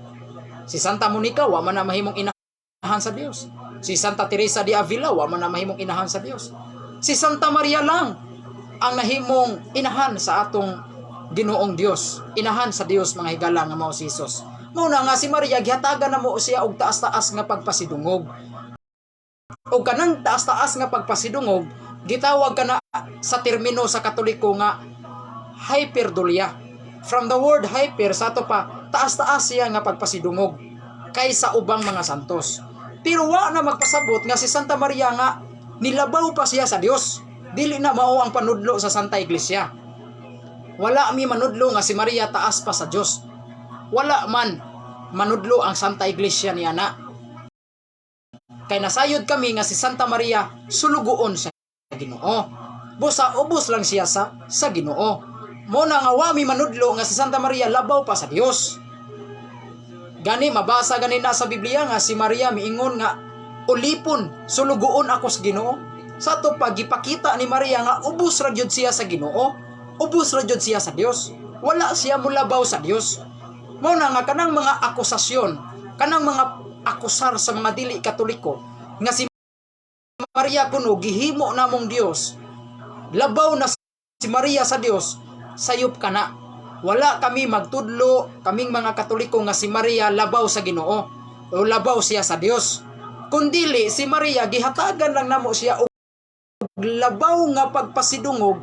Si Santa Monica, wa man na mahimong inahan sa Dios. Si Santa Teresa de Avila, wa man na mahimong inahan sa Dios. Si Santa Maria lang ang nahimong inahan sa atong Ginoong Dios. Inahan sa Dios, mga higala, nga mao si Jesus. Mao na nga si Maria gihatagan namo siya og taas-taas nga pagpasidungog. Og kanang taas-taas nga pagpasidungog, gitawag kana sa termino sa Katoliko nga hyperdulia. From the word hyper, sa ato pa, taas-taas siya nga pagpasidungog kaysa ubang mga santos. Pero wa na magpasabot nga si Santa Maria nga nilabaw pa siya sa Dios. Dili na mao ang panudlo sa Santa Iglesia. Wala mi manudlo nga si Maria taas pa sa Dios. Wala man manudlo ang Santa Iglesia niya na. Kay nasayod kami nga si Santa Maria sulugoon sa Ginoo. Busa ubos lang siya sa Ginoo. Mao na nga wa mi manudlo nga si Santa Maria labaw pa sa Dios. Gani mabasa gani na sa Biblia nga si Maria miingon nga ulipon, sulugoon ako sa Ginoo. Sa ato pa, gipakita ni Maria nga ubos ra gyud siya sa Ginoo. Ubos ra gyud siya sa Dios. Wala siya mulabaw sa Dios. Mao na nga kanang mga akusasyon, kanang mga akusar sa mga dili Katoliko nga si Maria kuno gihimo namong Dios, labaw na si Maria sa Dios, sayop kana. Wala kami magtudlo, kaming mga Katoliko, nga si Maria labaw sa Ginoo o labaw siya sa Dios. Kundili si Maria, gihatagan lang namo siya og labaw nga pagpasidungog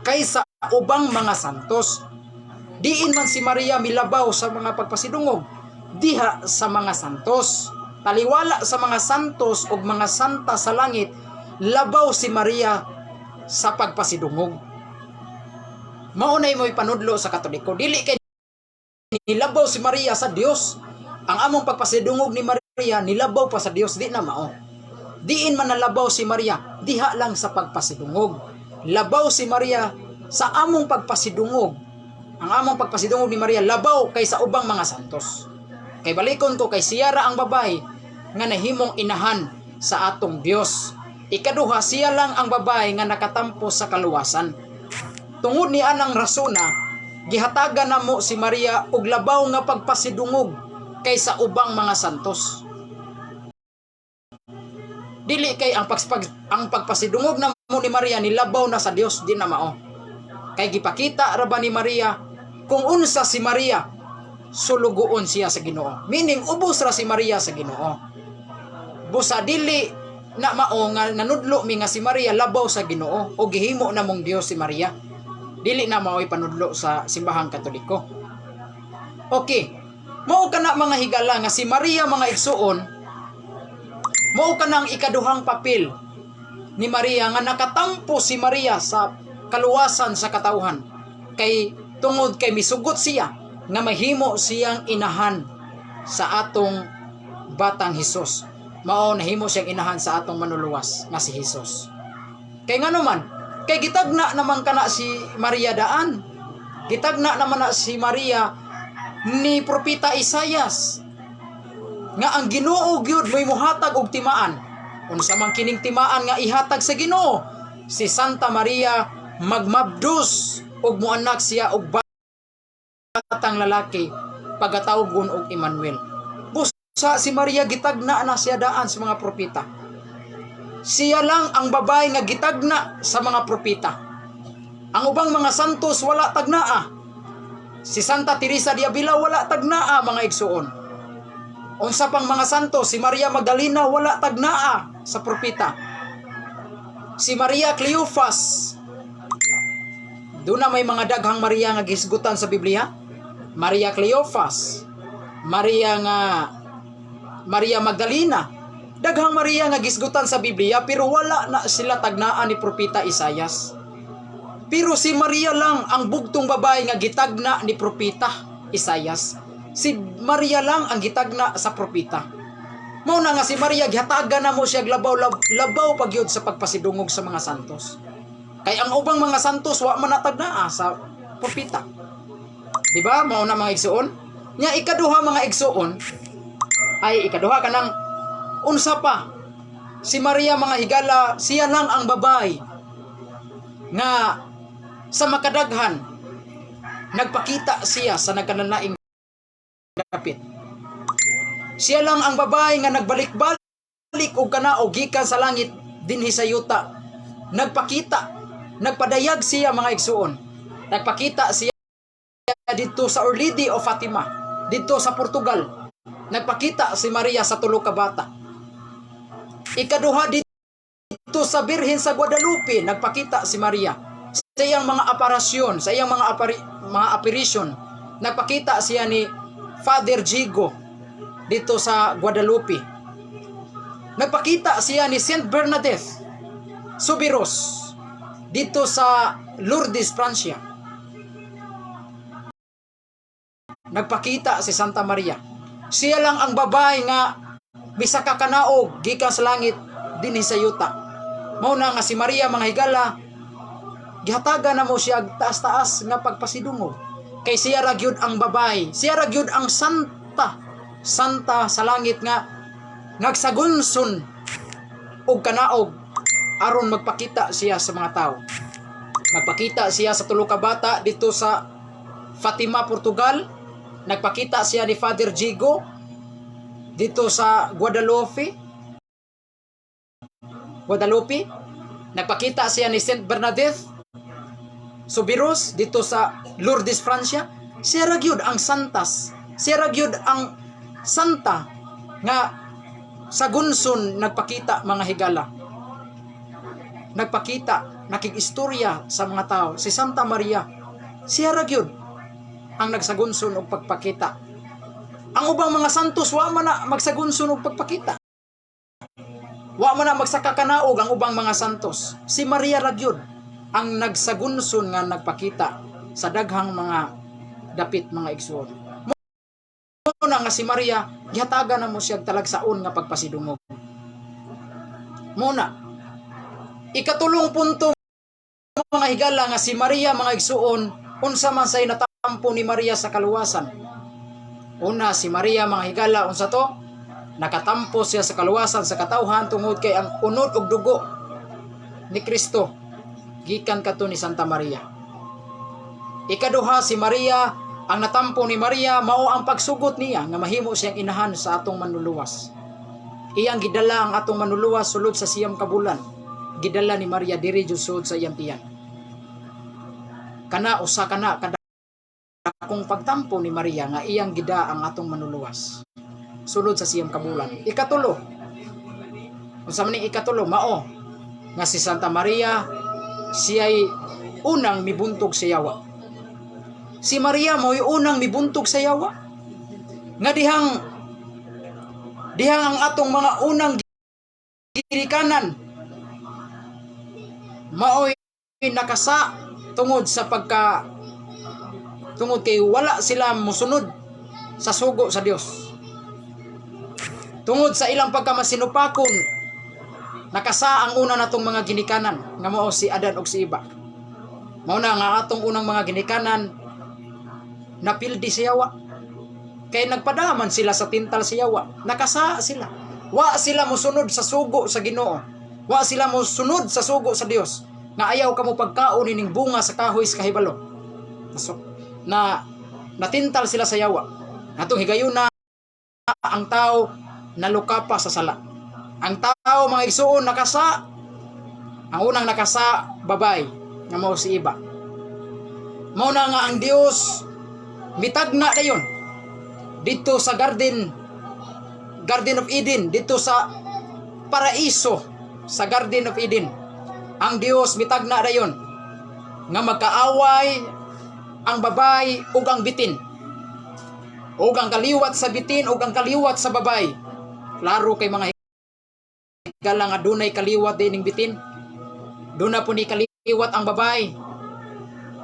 kaysa ubang mga santos. Diin man si Maria milabaw sa mga pagpasidungog? Diha sa mga santos. Taliwala sa mga santos ug mga santa sa langit, labaw si Maria sa pagpasidungog. Mao nay mo'y panudlo sa Katoliko. Dili kay nilabaw si Maria sa Dios. Ang among pagpasidungog ni Maria nilabaw pa sa Dios, di na mao. Diin man nalabaw si Maria? Diha lang sa pagpasidungog. Labaw si Maria sa among pagpasidungog. Ang among pagpasidungog ni Maria labaw kaysa ubang mga santos. Kay balikon ko, kay siya ra ang babae nga nahimong inahan sa atong Dios. Ikaduha, siya lang ang babae nga nakatampo sa kaluwasan. Tungod ni anang rasona, gihatagan namo si Maria og labaw nga pagpasidungog kaysa ubang mga santos. Dili kay ang pagpasidungog namo ni Maria nilabaw na sa Dios, di na mao. Kay gipakita ra ba ni Maria kung unsa si Maria, sulugoon siya sa Ginoo. Meaning ubos ra si Maria sa Ginoo. Busa dili na mao nga nanudlo mi nga si Maria labaw sa Ginoo o gihimo namong Dios si Maria. Dili na mao'y panudlo sa Simbahang Katoliko. Okay. Mao kana, mga higala, nga si Maria, mga igsuon, mao kanang ikaduhang papel ni Maria nga nakatampo si Maria sa kaluwasan sa katawhan kay tungod kay misugot siya nga mahimo siyang inahan sa atong batang Hesus. Mao nahimo siyang inahan sa atong Manluluwas nga si Hesus. Kay ngano man? Kay gitagna naman kana si Maria daan. Gitagna naman na si Maria ni Propeta Isayas nga ang Ginoo gyud may muhatag og timaan. Unsa man kining timaan nga ihatag sa Ginoo? Si Santa Maria magmabdos ug muanak siya og batang lalaki, pagatawgon og Emmanuel. Busa si Maria gitagna na siya daan sa mga propeta. Siya lang ang babae nga gitagna sa mga propeta. Ang ubang mga santos wala tagnaa. Si Santa Teresa de Avila wala tagnaa, mga igsuon. Unsa pang mga santos, si Maria Magdalena wala tagnaa sa propeta. Si Maria Cleophas, doon na may mga daghang Maria nga gisgutan sa Biblia. Maria Cleophas, Maria nga Maria Magdalena. Daghang Maria nga gisgutan sa Biblia, pero wala na sila tagnaan ni Propeta Isayas. Pero si Maria lang ang bugtong babae nga gitagna ni Propeta Isayas. Si Maria lang ang gitagna sa propeta. Mao na nga si Maria gihatagan na mo siya labaw labaw pagyud sa pagpasidungog sa mga santos. Kay ang ubang mga santos wa man natagnaa sa propeta. Di ba? Mao na, mga igsuon. Nya ikaduha, mga igsuon, ay ikaduha, kanang unsa pa? Si Maria, mga higala, siya lang ang babae nga sa makadaghan nagpakita siya sa nagkananaing dapit. Siya lang ang babae nga nagbalik-balik og kanaog gikan sa langit dinhi sa yuta. Nagpakita, nagpadayag siya, mga igsuon. Nagpakita siya dito sa Our Lady of Fatima, dito sa Portugal. Nagpakita si Maria sa tulo ka bata. Ikaduha, dito sa Birhen sa Guadalupe, nagpakita si Maria. Sa iyang mga aparasyon, sa iyang mga apparition, nagpakita siya ni Father Jigo dito sa Guadalupe. Nagpakita siya ni Saint Bernadette Soubirous dito sa Lourdes, Francia. Nagpakita si Santa Maria. Siya lang ang babae nga bisa ka kanaog gikan sa langit dinhi sa yuta. Mao na nga si Maria, mga higala, gihatagan na mo siya og taas-taas nga pagpasidungog. Kay siya ra gyud ang babae, siya ra gyud ang santa, santa sa langit nga nagsagunson og kanaog aron magpakita siya sa mga tao. Nagpakita siya sa tulo ka bata dito sa Fatima, Portugal. Nagpakita siya ni Father Jigo dito sa Guadalupe. Guadalupe. Nagpakita siya ni Saint Bernadette Soubirous, dito sa Lourdes, Francia. Siya ra gyud ang santas. Siya ra gyud ang santa nga sa gunson nagpakita, mga higala. Nagpakita, nakig-istorya sa mga tao. Si Santa Maria, siya ra gyud ang nagsagunson og pagpakita. Ang ubang mga santos, wa man na magsagunson og pagpakita. Wa man na magsakakanaog ang ubang mga santos. Si Maria ra gyud ang nagsagunson nga nagpakita sa daghang mga dapit, mga igsuon. Mao na nga si Maria, gihatagan na mo siya talagsaon nga pagpasidungog. Mao na. Ikatulong punto, mga higala, nga si Maria, mga igsuon, unsa man say natampo ni Maria sa kaluwasan. Una, si Maria, mga higala, unsa to? Nakatampo siya sa kaluwasan sa katawhan tungod kay ang unod og dugo ni Kristo gikan kato ni Santa Maria. Ikaduha, si Maria, ang natampo ni Maria mao ang pagsugot niya nga mahimo siyang inahan sa atong Manluluwas. Iyang gidala ang atong Manluluwas sulod sa 9 ka bulan. Gidala ni Maria diri jud sulod sa iyang tiyan. Kana usa kana kadakong pagtampo ni Maria nga iyang gida ang atong Manluluwas sulod sa 9 ka bulan. Ikatulo. Unsa man ning ikatulo? Mao nga si Santa Maria siya'y unang mibuntog sa yawa. Si Maria mo'y unang mibuntog sa yawa. Nga dihang dihang ang atong mga unang ginikanan mao'y nakasa tungod sa pagka tungod kay wala sila musunod sa sugo sa Dios. Tungod sa ilang pagkamasinupakon, nakasa ang una natong mga ginikanan nga mao si Adan ug si Eva. Mao na nga atong unang mga ginikanan napildi sa yawa. Kay nagpadaman sila sa tintal sa yawa. Nakasa sila. Wa sila mosunod sa sugo sa Ginoo. Wa sila mosunod sa sugo sa Dios nga ayaw kamo pagkaon ining bunga sa kahoy sa kahibalo. So, na natintal sila sa yawa. Atong higayuna, ang tao nalukapa sa sala. Ang tao, mga igsuon, nakasa. Ang unang nakasa, babay nga mao si Eva. Mao na nga ang Dios mitagna dayon dito sa garden Garden of Eden, dito sa paraiso sa Garden of Eden. Ang Dios mitagna dayon nga magkaaway ang babay ug ang bitin. Ug ang kaliwat sa bitin ug ang kaliwat sa babay. Klaro kay, mga higala, nga dunay kaliwat dining bitin. Duna po ni kaliwat ang babay.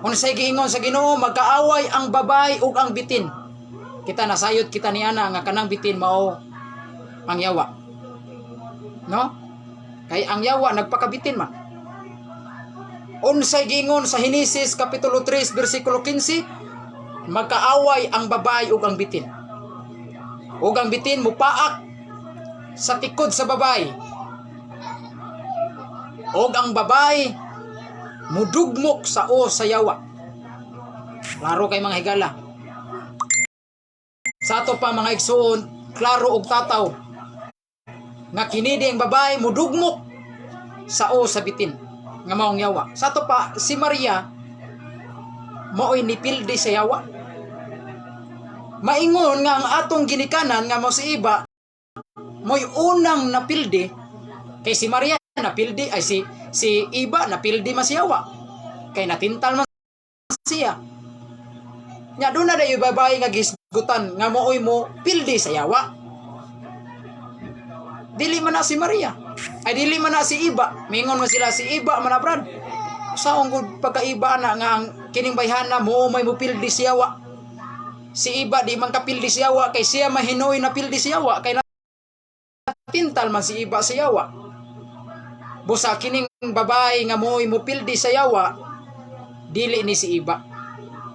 Unsay giingon sa Ginoo? Magkaaway ang babay ug ang bitin. Kita nasayod kita ni ana nga kanang bitin mao ang yawa. No? Kay ang yawa nagpakabitin man. Unsay giingon sa Henesis kapitulo 3 bersikulo 15? Magkaaway ang babay ug ang bitin. Ug ang bitin mupaak sa tikod sa babay. Og ang babay mudugmok sa o sa yawa. Klaro kay, mga higala. Sa ato pa, mga igsuon, klaro og tataw nga kini ang babay mudugmok sa o sa bitin nga maong yawa. Sa ato pa, si Maria mao'y nipildi sa yawa. Maingon nga ang atong ginikanan nga mao si Eva mo'y unang napildi, kay si Maria napildi, ay si si Eva napildi man si yawa kay natintal man siya. Nya doon na dayo babae nga gisgutan nga mooy mo pildi sa yawa. Dili man na si Maria. Ay, dili man na si Eva. Mingon man sila, si Eva man na, brad. Saong gud pagkaiba na nga ang kining bayhana mo may mo pildi si yawa. Si Eva di man kapildi si yawa kay siya mahinoy na pildi si yawa kay natintal man si Eva sa yawa. Busa kining babae nga mo'y mupildi sa yawa, dili ni si Eva.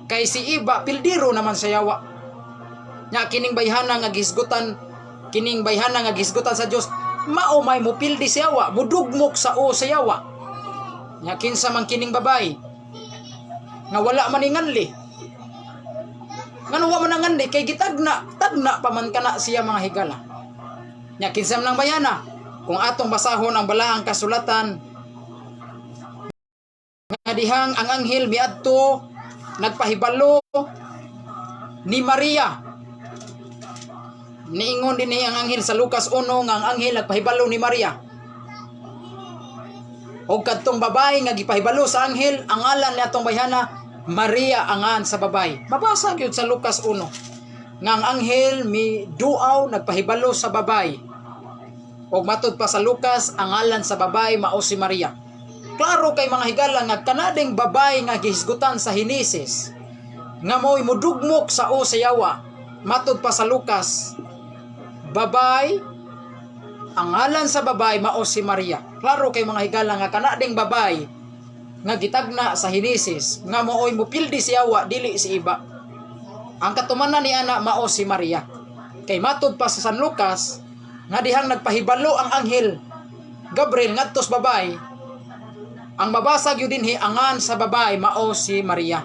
Kay si Eva pildiro naman sa yawa. Nya kining bayhana nga gisgutan, kining bayhana nga gisgutan sa Dios, mao may mupildi sa yawa, mudugmok sa o sa yawa. Nya kinsa man kining babae nga wala man inganli? Ngano wa man nanganli? Kay gitagna, tagna pa man kana siya, mga higala. Nya kinsa man ang bayhana? Kung atong basahon ang balaang kasulatan nga Dihang ang anghel miadto, nagpahibalo ni Maria. Niingon dinhi ang anghel sa Lucas 1 nga ang anghel nagpahibalo ni Maria. Og kadtong babae nga gipahibalo sa anghel, ang ngalan ni atong bayhana Maria angan sa babae. Mabasa gyud sa Lucas 1 nga ang anghel mi duaw, nagpahibalo sa babae. Og matud pa sa Lucas, ang ngalan sa babae mao si Maria. Klaro kay, mga higala, nga kanading babae nga gihisgutan sa Henesis nga mo'y mudugmok sa o sa yawa. Matud pa sa Lucas, babae, ang ngalan sa babae mao si Maria. Klaro kay, mga higala, nga kanading babae nga gitagna sa Henesis nga maoy mupildi si yawa, dili si iba. Ang katumanan ni ana mao si Maria. Kay matud pa sa San Lucas nga dihang nagpahibalo ang anghel Gabriel ngadto sa babae, ang mabasa gyud dinhi, angan sa babae mao si Maria.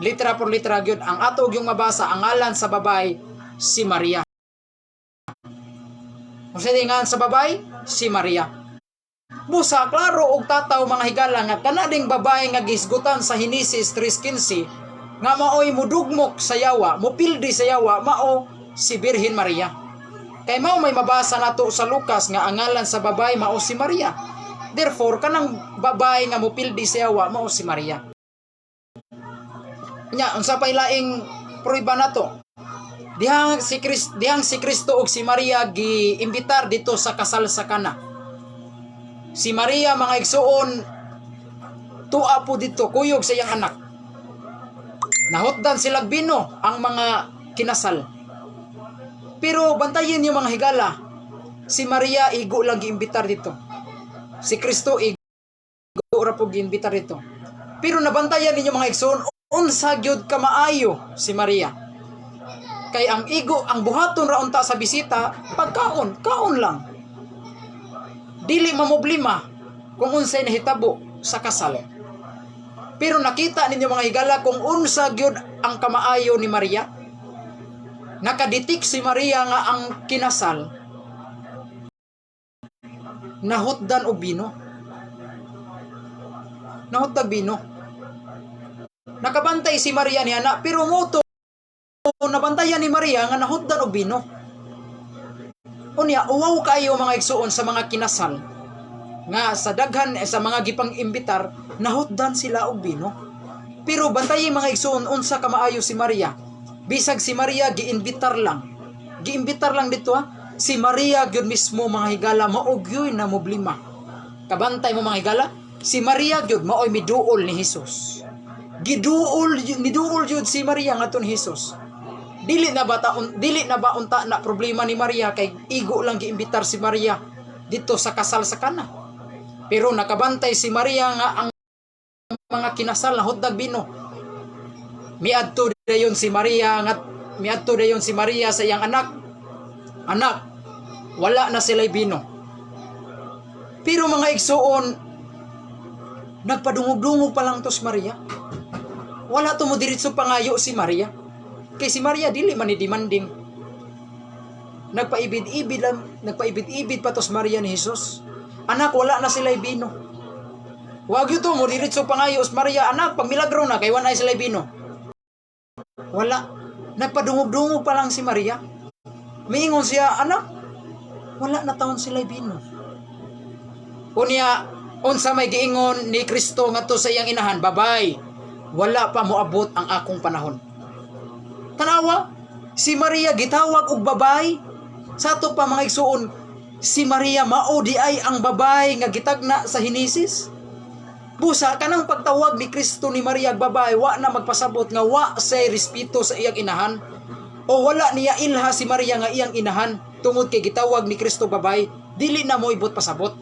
Litra por litra gyud ang ato gyung mabasa, ang ngalan sa babae si Maria. Kung sa ngalan sa babae, si Maria. Busa, klaro og tataw, mga higala, nga kanading babae nga gihisgutan sa Henesis 3:15 nga maoy mudugmok sa yawa, mupildi sa yawa, mao si Birhen Maria. Kay mao may mabasa nato sa Lucas nga ang ngalan sa babae mao si Maria. Therefore, kanang babae nga mupildi sa yawa mao si Maria. Nya, unsa pa ilaing prueba nato? Dihang si Kristo ug si Maria giimbitar dito sa kasal sa Kana. Si Maria, mga igsuon, tua po dito kuyog sa iyang anak. Nahutdan silag bino ang mga kinasal. Pero bantayin yung mga higala, si Maria igo lang giimbitar dito. Si Kristo igo ra po giimbitar dito. Pero nabantayan ninyo, mga igsoon, unsa gyud kamaayo si Maria. Kay ang igo, ang buhaton ra unta sa bisita, pagkaon, kaon lang. Dili mamoblima kung unsay nahitabo sa kasal. Pero nakita ninyo, mga higala, kung unsa gyud ang kamaayo ni Maria. Nakaditik si Maria nga ang kinasal nahutdan og bino. Nahutdan bino. Nakabantay si Maria ni ana, pero moto nabantayan ni Maria nga nahutdan og bino. Unya, uwaw kayo, mga igsuon, sa mga kinasal nga sa daghan sa mga gipang imbitar nahutdan sila og bino. Pero bantayi, mga igsuon, unsa ka maayo si Maria. Bisag si Maria giimbitar lang. Giimbitar lang dito ha. Si Maria gyud mismo, mga higala, mao gyud na moblima. Kabantay mo, mga higala, si Maria gyud maoy miduol ni Jesus. Giduol, niduol gyud si Maria ngadto ni Jesus. Dili na ba unta na problema ni Maria kay igo lang giimbitar si Maria dito sa kasal sa Kana? Pero nakabantay si Maria nga ang mga kinasal nahutdag bino. Miadto dayon si Maria sa iyang anak. "Anak, wala na sila'y bino." Pero mga igsuon, nagpadungog-dungog pa lang to si Maria. Wala to mo diretso pangayo si Maria. Kay si Maria dili man ni demanding. Nagpaibid-ibid lang, nagpaibid-ibid pa to si Maria ni Jesus. "Anak, wala na sila'y bino." Wag yun to mo diretso pangayo si Maria, "Anak, pag milagro na kay wala sila'y bino." Wala. Nagpadungog-dungog pa lang si Maria. Miingon siya, "Anak, wala na taon sila'y bino." Unya, unsa may giingon ni Kristo ngadto sa iyang inahan? "Babay, wala pa moabot ang akong panahon." Tanawa, si Maria gitawag og babay. Sa ato pa, mga igsuon, si Maria mao di ay ang babay nga gitagna sa Henesis. Busa kanang pagtawag ni Kristo ni Maria og babay, wa na magpasabot nga wa say respeto sa iyang inahan. O wala niya ilha si Maria nga iyang inahan tungod kay gitawag ni Kristo babay, dili na mo ibot pasabot.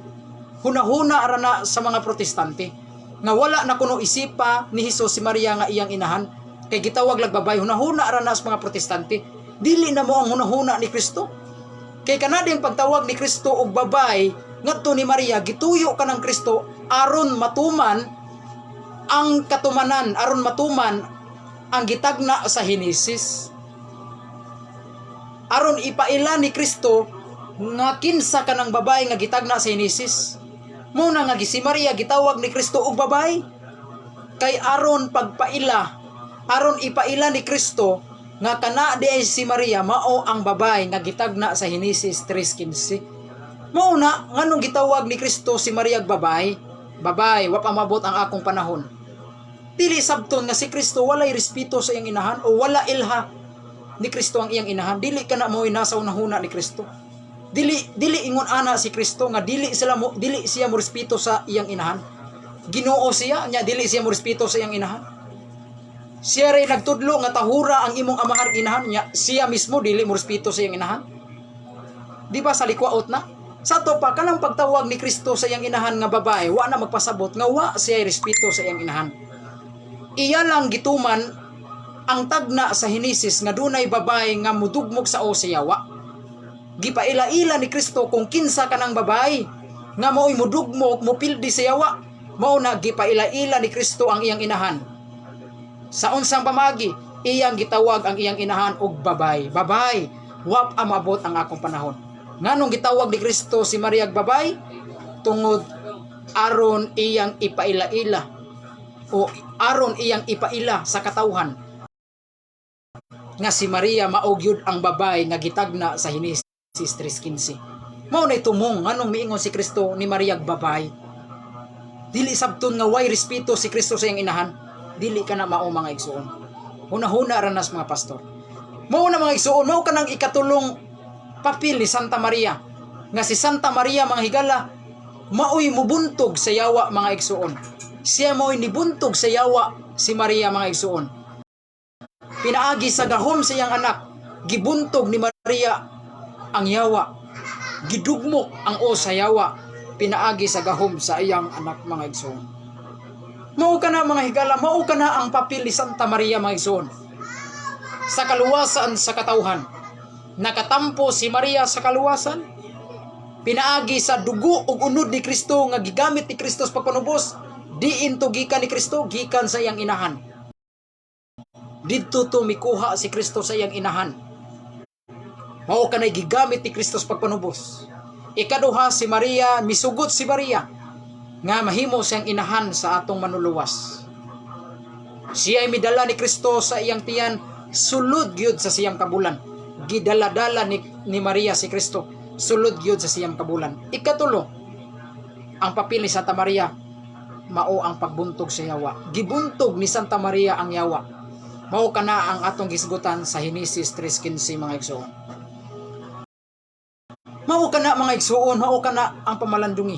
Hunahuna ra na sa mga Protestante nga wala na kuno isipa ni Hesus si Maria nga iyang inahan kay gitawag lag babay. Hunahuna ra na sa mga Protestante. Dili na mo ang hunahuna ni Kristo. Kay kanading pagtawag ni Kristo og babay ngadto ni Maria, gituyo ka ng Kristo aron matuman ang katumanan, aron matuman ang gitagna sa Henesis. Aron ipaila ni Kristo nga kinsa ka ng babae nga gitagna sa Henesis. Muna nga si Maria gitawag ni Kristo og babay. Kay aron pagpaila, aron ipaila ni Kristo nga kana di ay si Maria mao ang babay nga gitagna sa Henesis 3:15. Mao na nganong gitawag ni Kristo si Maria babay? "Babay, wa pa mabot ang akong panahon." Dili sabton nga si Kristo walay respeto sa iyang inahan o wala ilha ni Kristo ang iyang inahan. Dili kana mo'y nasa unahuna ni Kristo. Dili ingon ana si Kristo nga dili siya mo respeto sa iyang inahan. Ginoo siya nya dili siya mo respeto sa iyang inahan. Siya ray nagtudlo nga tahura ang imong amahan, inahan, nya siya mismo dili mo respeto sa iyang inahan. Di ba sa likwaot na? Sa ato pa, kanang pagtawag ni Kristo sa iyang inahan nga babae, wa na magpasabot nga wa siya respeto sa iyang inahan. Iya lang gituman ang tagna sa Henesis nga dunay babae nga mudugmok sa o sa yawa. Gipaila-ila ni Kristo kung kinsa kanang babae nga mao'y mudugmok, mupildi sa yawa. Mao na gipaila-ila ni Kristo ang iyang inahan. Sa unsang pamagi, iyang gitawag ang iyang inahan og babay. "Babay, wa pa mabot ang akong panahon." Nganong gitawag ni Kristo si Maria og babay? Tungod aron iyang ipaila-ila o aron iyang ipaila sa katawhan nga si Maria mao gyud ang babay nga gitagna sa Henesis 3:15. Mao na tumong nganong miingon si Kristo ni Maria og babay. Dili sabton nga way respeto si Kristo sa iyang inahan. Dili kana mao, mga igsuon. Huna-huna ra nas, mga pastor. Mao na, mga igsuon, mao kanang ikatulong papel ni Santa Maria. Nga si Santa Maria, mga higala, maoy mubuntog sa yawa, mga igsuon. Siya maoy nibuntog sa yawa, si Maria, mga igsuon. Pinaagi sa gahom sa iyang anak, gibuntog ni Maria ang yawa. Gidugmok ang o sa yawa pinaagi sa gahom sa iyang anak, mga igsoon. Mao kana, mga higala, mao kana ang papel ni Santa Maria, mga igsoon, sa kaluwasan sa katawhan. Nakatampo si Maria sa kaluwasan pinaagi sa dugo ug unod ni Kristo nga gigamit ni Kristo sa pagpanubos. Diin to gikan ni Kristo? Gikan sa iyang inahan. Didto to mikuha si Kristo sa iyang inahan. Mao kanay gigamit ni Kristo sa pagpanubos. Ikaduha, si Maria, misugot si Maria nga mahimo siyang inahan sa atong Manluluwas. Siya ay midala ni Kristo sa iyang tiyan sulod gyud sa 9 ka bulan. Gidala-dala ni Maria si Kristo sulod gyud sa 9 ka bulan. Ikatulo, ang papel ni Santa Maria mao ang pagbuntog sa yawa. Gibuntog ni Santa Maria ang yawa. Mao kana ang atong gisgutan sa Henesis 3:15, mga igsoon. Mao kana, mga igsoon, mao kana ang pamalandungi.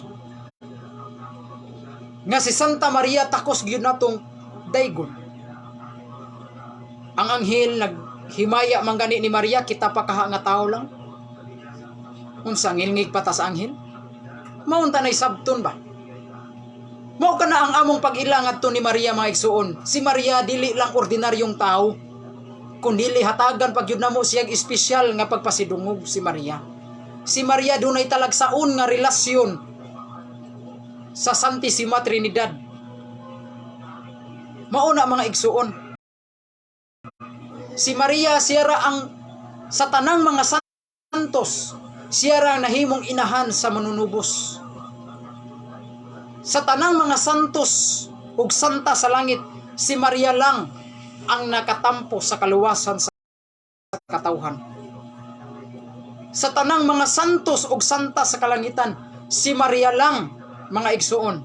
Nga si Santa Maria takos gyud natong daygon. Ang anghel naghimaya man gani ni Maria, kita pa kaha nga tao lang. Unsa, ngilngig pa ta sa anghel? Maunta na'y sabton ba? Mao kana ang among pag-ila ngadto ni Maria, mga igsuon. Si Maria dili lang ordinaryong tao, kundili hatagan pag gyud namo siyang espesyal nga pagpasidungog si Maria. Si Maria dunay talagsaon nga relasyon sa Santissima Trinidad. Mao na, mga igsuon. Si Maria, siya ra ang sa tanang mga santos, siya ra ang nahimong inahan sa Manunubos. Sa tanang mga santos ug santa sa langit, si Maria lang ang nakatampo sa kaluwasan sa katawhan. Sa tanang mga santos ug santa sa kalangitan, si Maria lang, mga igsuon,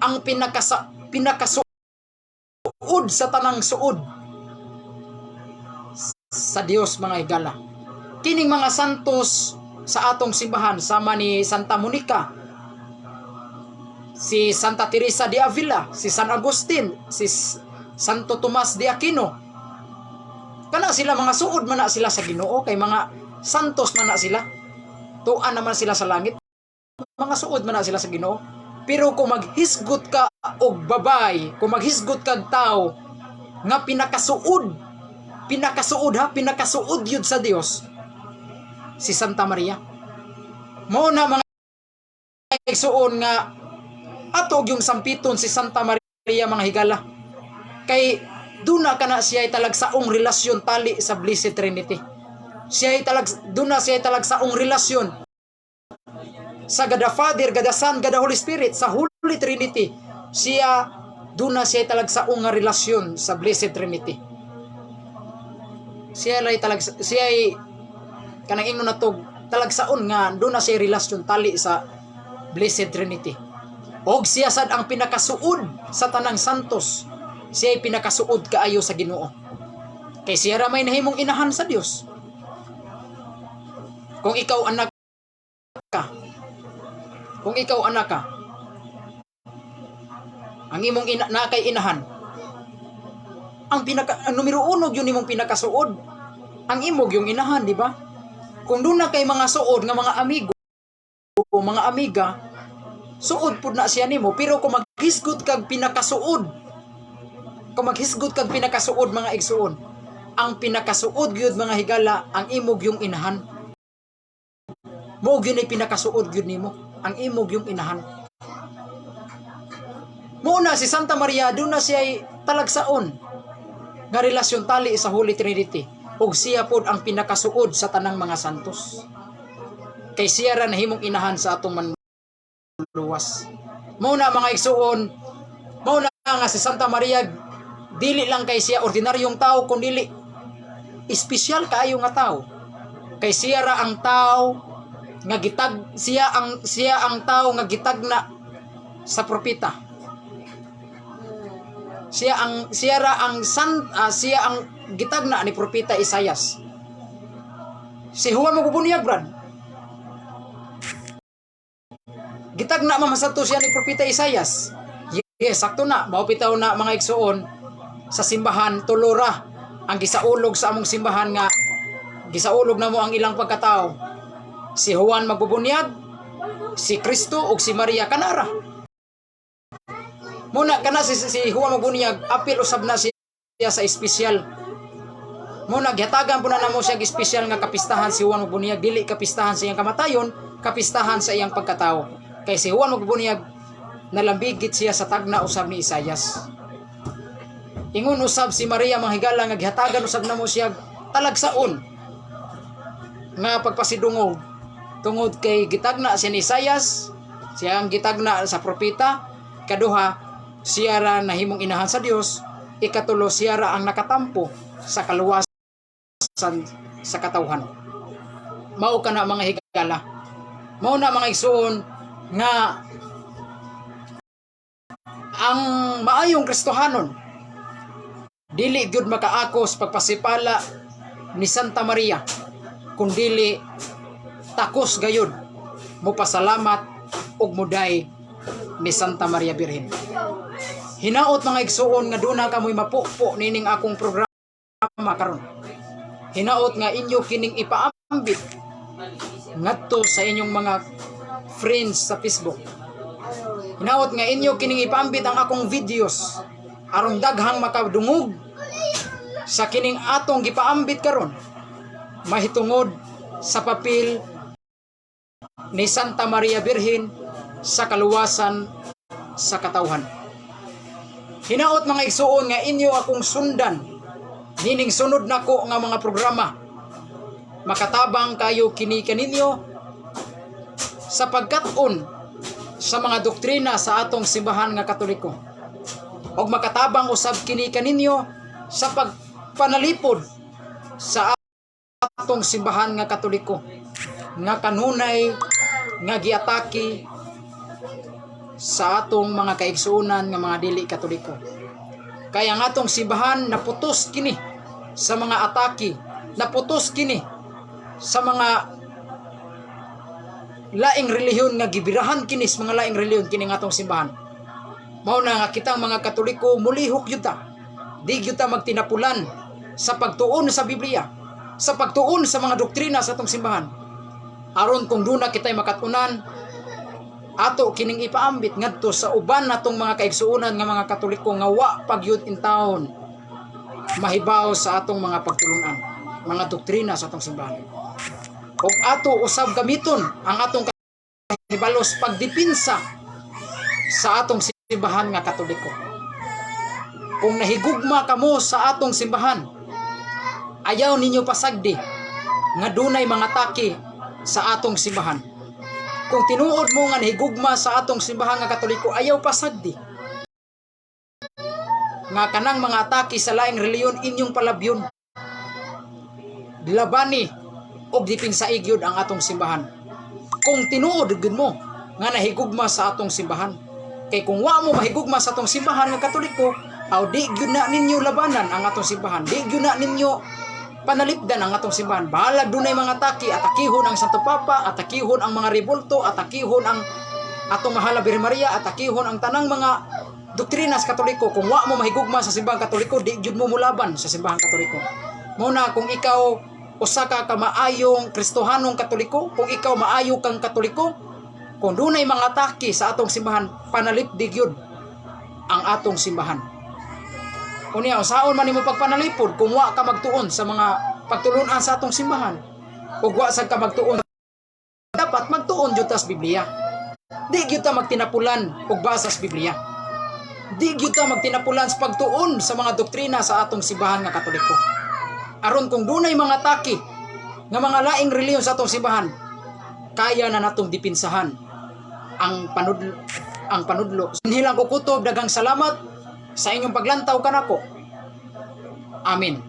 ang pinakasuod sa tanang suod sa Dios, mga higala. Kining mga santos sa atong simbahan sama ni Santa Monica, si Santa Teresa de Avila, si San Agustin, si Santo Tomas de Aquino. Kana sila, mga suod man na sila sa Ginoo kay mga santos man na sila. Tuan naman sila sa langit. Mga suod man na sila sa Ginoo. Pero kung maghisgot ka og babay, kung maghisgot kag tao nga pinakasuod, pinakasuod ha, pinakasuod yun sa Dios, si Santa Maria. Mao na, mga igsuon, nga ato yung sampiton si Santa Maria, mga higala. Kay duna kana siya talagsaong relasyon tali sa Blessed Trinity. Siya talag duna siya talagsaong relasyon sa God the Father, God the Son, God the Holy Spirit, sa Holy Trinity. Siya Duna siya talagsaon nga relasyon sa Blessed Trinity. Siya lay talag siya ay kanang ingnon nato talagsaon nga duna siya relasyon tali sa Blessed Trinity. Og siya sad ang pinakasuod sa tanang santos. Siya ay pinakasuod kaayo sa Ginoo. Kay siya ra may nahimong inahan sa Dios. Kung ikaw anak ka, kung ikaw anak ka, ang imong ina na kay inahan, ang numero uno yun imong pinakasuod, ang imong yung inahan, di ba? Kung duna kay mga suod nga mga amigo o mga amiga, suod pud na siya nimo, pero kung maghisgot kag pinakasuod, kung maghisgot kag pinakasuod, mga igsuon, ang pinakasuod gyud, mga higala, ang imong yung inahan. Mao gyud ay pinakasuod gyud nimo ang imong yung inahan. Mao na si Santa Maria, duna siya ay talagsaon nga relasyon tali sa Holy Trinity ug siya pod ang pinakasuod sa tanang mga santos. Kay siya ra nahimong inahan sa atong manluwas. Mao na, mga igsuon, mao na nga si Santa Maria dili lang kay siya ordinaryong tao, kundi espesyal kaayo nga tao. Kay siya ra ang tao nga gitag siya ang tao nga gitagna sa propeta. Siya ra ang san siya ang gitagna ni propeta Isayas. Si Juan magbubunyag, brad. Gitagna man to siya ni propeta Isayas. Yes, sakto na. Mao bitaw na, mga igsuon, sa simbahan tulora ang gisaulog sa among simbahan nga gisaulog na mo ang ilang pagkatao. Si Juan magbubunyag, si Kristo ug si Maria kanara. Muna kana si Juan magbubunyag, apil usab na siya sa espesyal. Muna gihatagan po na namo siya og espesyal nga kapistahan si Juan Magbunyag, dili kapistahan sa iyang kamatayon, kapistahan sa iyang pagkatao. Kay si Juan Magbunyag nalambigit siya sa tagna usab ni Isayas. Ingon usab si Maria, mga higala, nga gihatagan usab namo siya talagsaon nga pagpasidungog tungod kay gitagna siya ni Isayas, siya ang gitagna sa propeta. Kaduha, siya ra nahimong inahan sa Dios. Ikatulo, siya ra ang nakatampo sa kaluwasan sa katawhan. Mao kana, mga higala. Mao na, mga igsuon, nga ang maayong Kristohanon dili gyud makaakos pagpasipala ni Santa Maria kung dili takos gayud mopasalamat ug muday ni Santa Maria Birhen. Hinaot, mga igsuon, nga duna kamoy mapupo nining akong programa karon. Hinaot nga inyo kining ipaambit ngadto sa inyong mga friends sa Facebook. Hinaot nga inyo kining ipaambit ang akong videos aron daghang makadungog sa kining atong gipaambit karon mahitungod sa papel ni Santa Maria Birhen sa kaluwasan sa katawhan. Hinaot, mga igsuon, nga inyo akong sundan nining sunod nako nga mga programa. Makatabang kayo kini kaninyo sa pagkat-on sa mga doktrina sa atong simbahan nga Katoliko. Og makatabang usab kini kaninyo sa pagpanalipod sa atong simbahan nga Katoliko nga kanunay nga giatake sa atong mga kaigsuonan nga mga dili Katoliko. Kaya ang atong simbahan naputos kini sa mga atake, naputos kini sa mga laing relihiyon nga gibirahan kini sa mga laing relihiyon kini nga atong simbahan. Mao na nga kitang mga Katoliko mulihok gyud ta. Di gyud ta magtinapulan sa pagtuon sa Biblia, sa pagtuon sa mga doktrina sa atong simbahan. Aron kung duna kita'y makatunan, ato kining ipaambit ngadto sa uban natong mga kaigsuonan nga mga Katoliko nga wa pa gyud intawon mahibaw sa atong mga pagtulunan, mga doktrina sa atong simbahan. Ug ato usab gamiton ang atong kahibalos pagdepinsa sa atong simbahan nga Katoliko. Kung nahigugma kamo sa atong simbahan, ayaw ninyo pasagdi nga dunay mga atake sa atong simbahan. Kung tinuod mo nga nahigugma sa atong simbahan nga Katoliko, ayaw pasagdi. Nga kanang mga atake sa laing reliyon inyong palabyon. Labani og dipinsaig gyud ang atong simbahan. Kung tinuod gyud mo nga nahigugma sa atong simbahan. Kay kung wa mo mahigugma sa atong simbahan nga Katoliko, aw di gyud na ninyo labanan ang atong simbahan. Di gyud na ninyo panalipdan ang atong simbahan. Bahalag dunay mga atake, atakihon ang Santo Papa, atakihon ang mga rebulto, atakihon ang atong mahal na Birhen Maria, atakihon ang tanang mga doktrina sa Katoliko. Kung wa mo mahigugma sa simbahang Katoliko, di gyud mo mulaban sa simbahang Katoliko. Mao na kung ikaw usa ka kamaayong Kristohanong Katoliko, kung ikaw maayo kang Katoliko, kung dunay mga atake sa atong simbahan, panalipdi gyud ang atong simbahan. Unya, usaon man nimo pagpanalipod kung wa ka magtuon sa mga pagtulunan sa atong simbahan? Ug wa sad ka magtuon, dapat magtuon jud ta sa Biblia. Di gyud ta magtinapulan og basa sa Biblia. Di gyud ta magtinapulan sa pagtuon sa mga doktrina sa atong simbahan nga Katoliko. Aron kung dunay mga atake nga mga laing relihiyon sa atong simbahan, kaya na natong dipinsahan ang panudlo. Hilang ko kutob, daghang salamat sa inyong paglantaw kanako. Amen.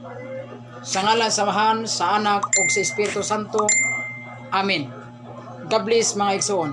Sa ngalan sa Amahan, sa Anak ug sa Espiritu Santo. Amen. God bless, mga igsoon.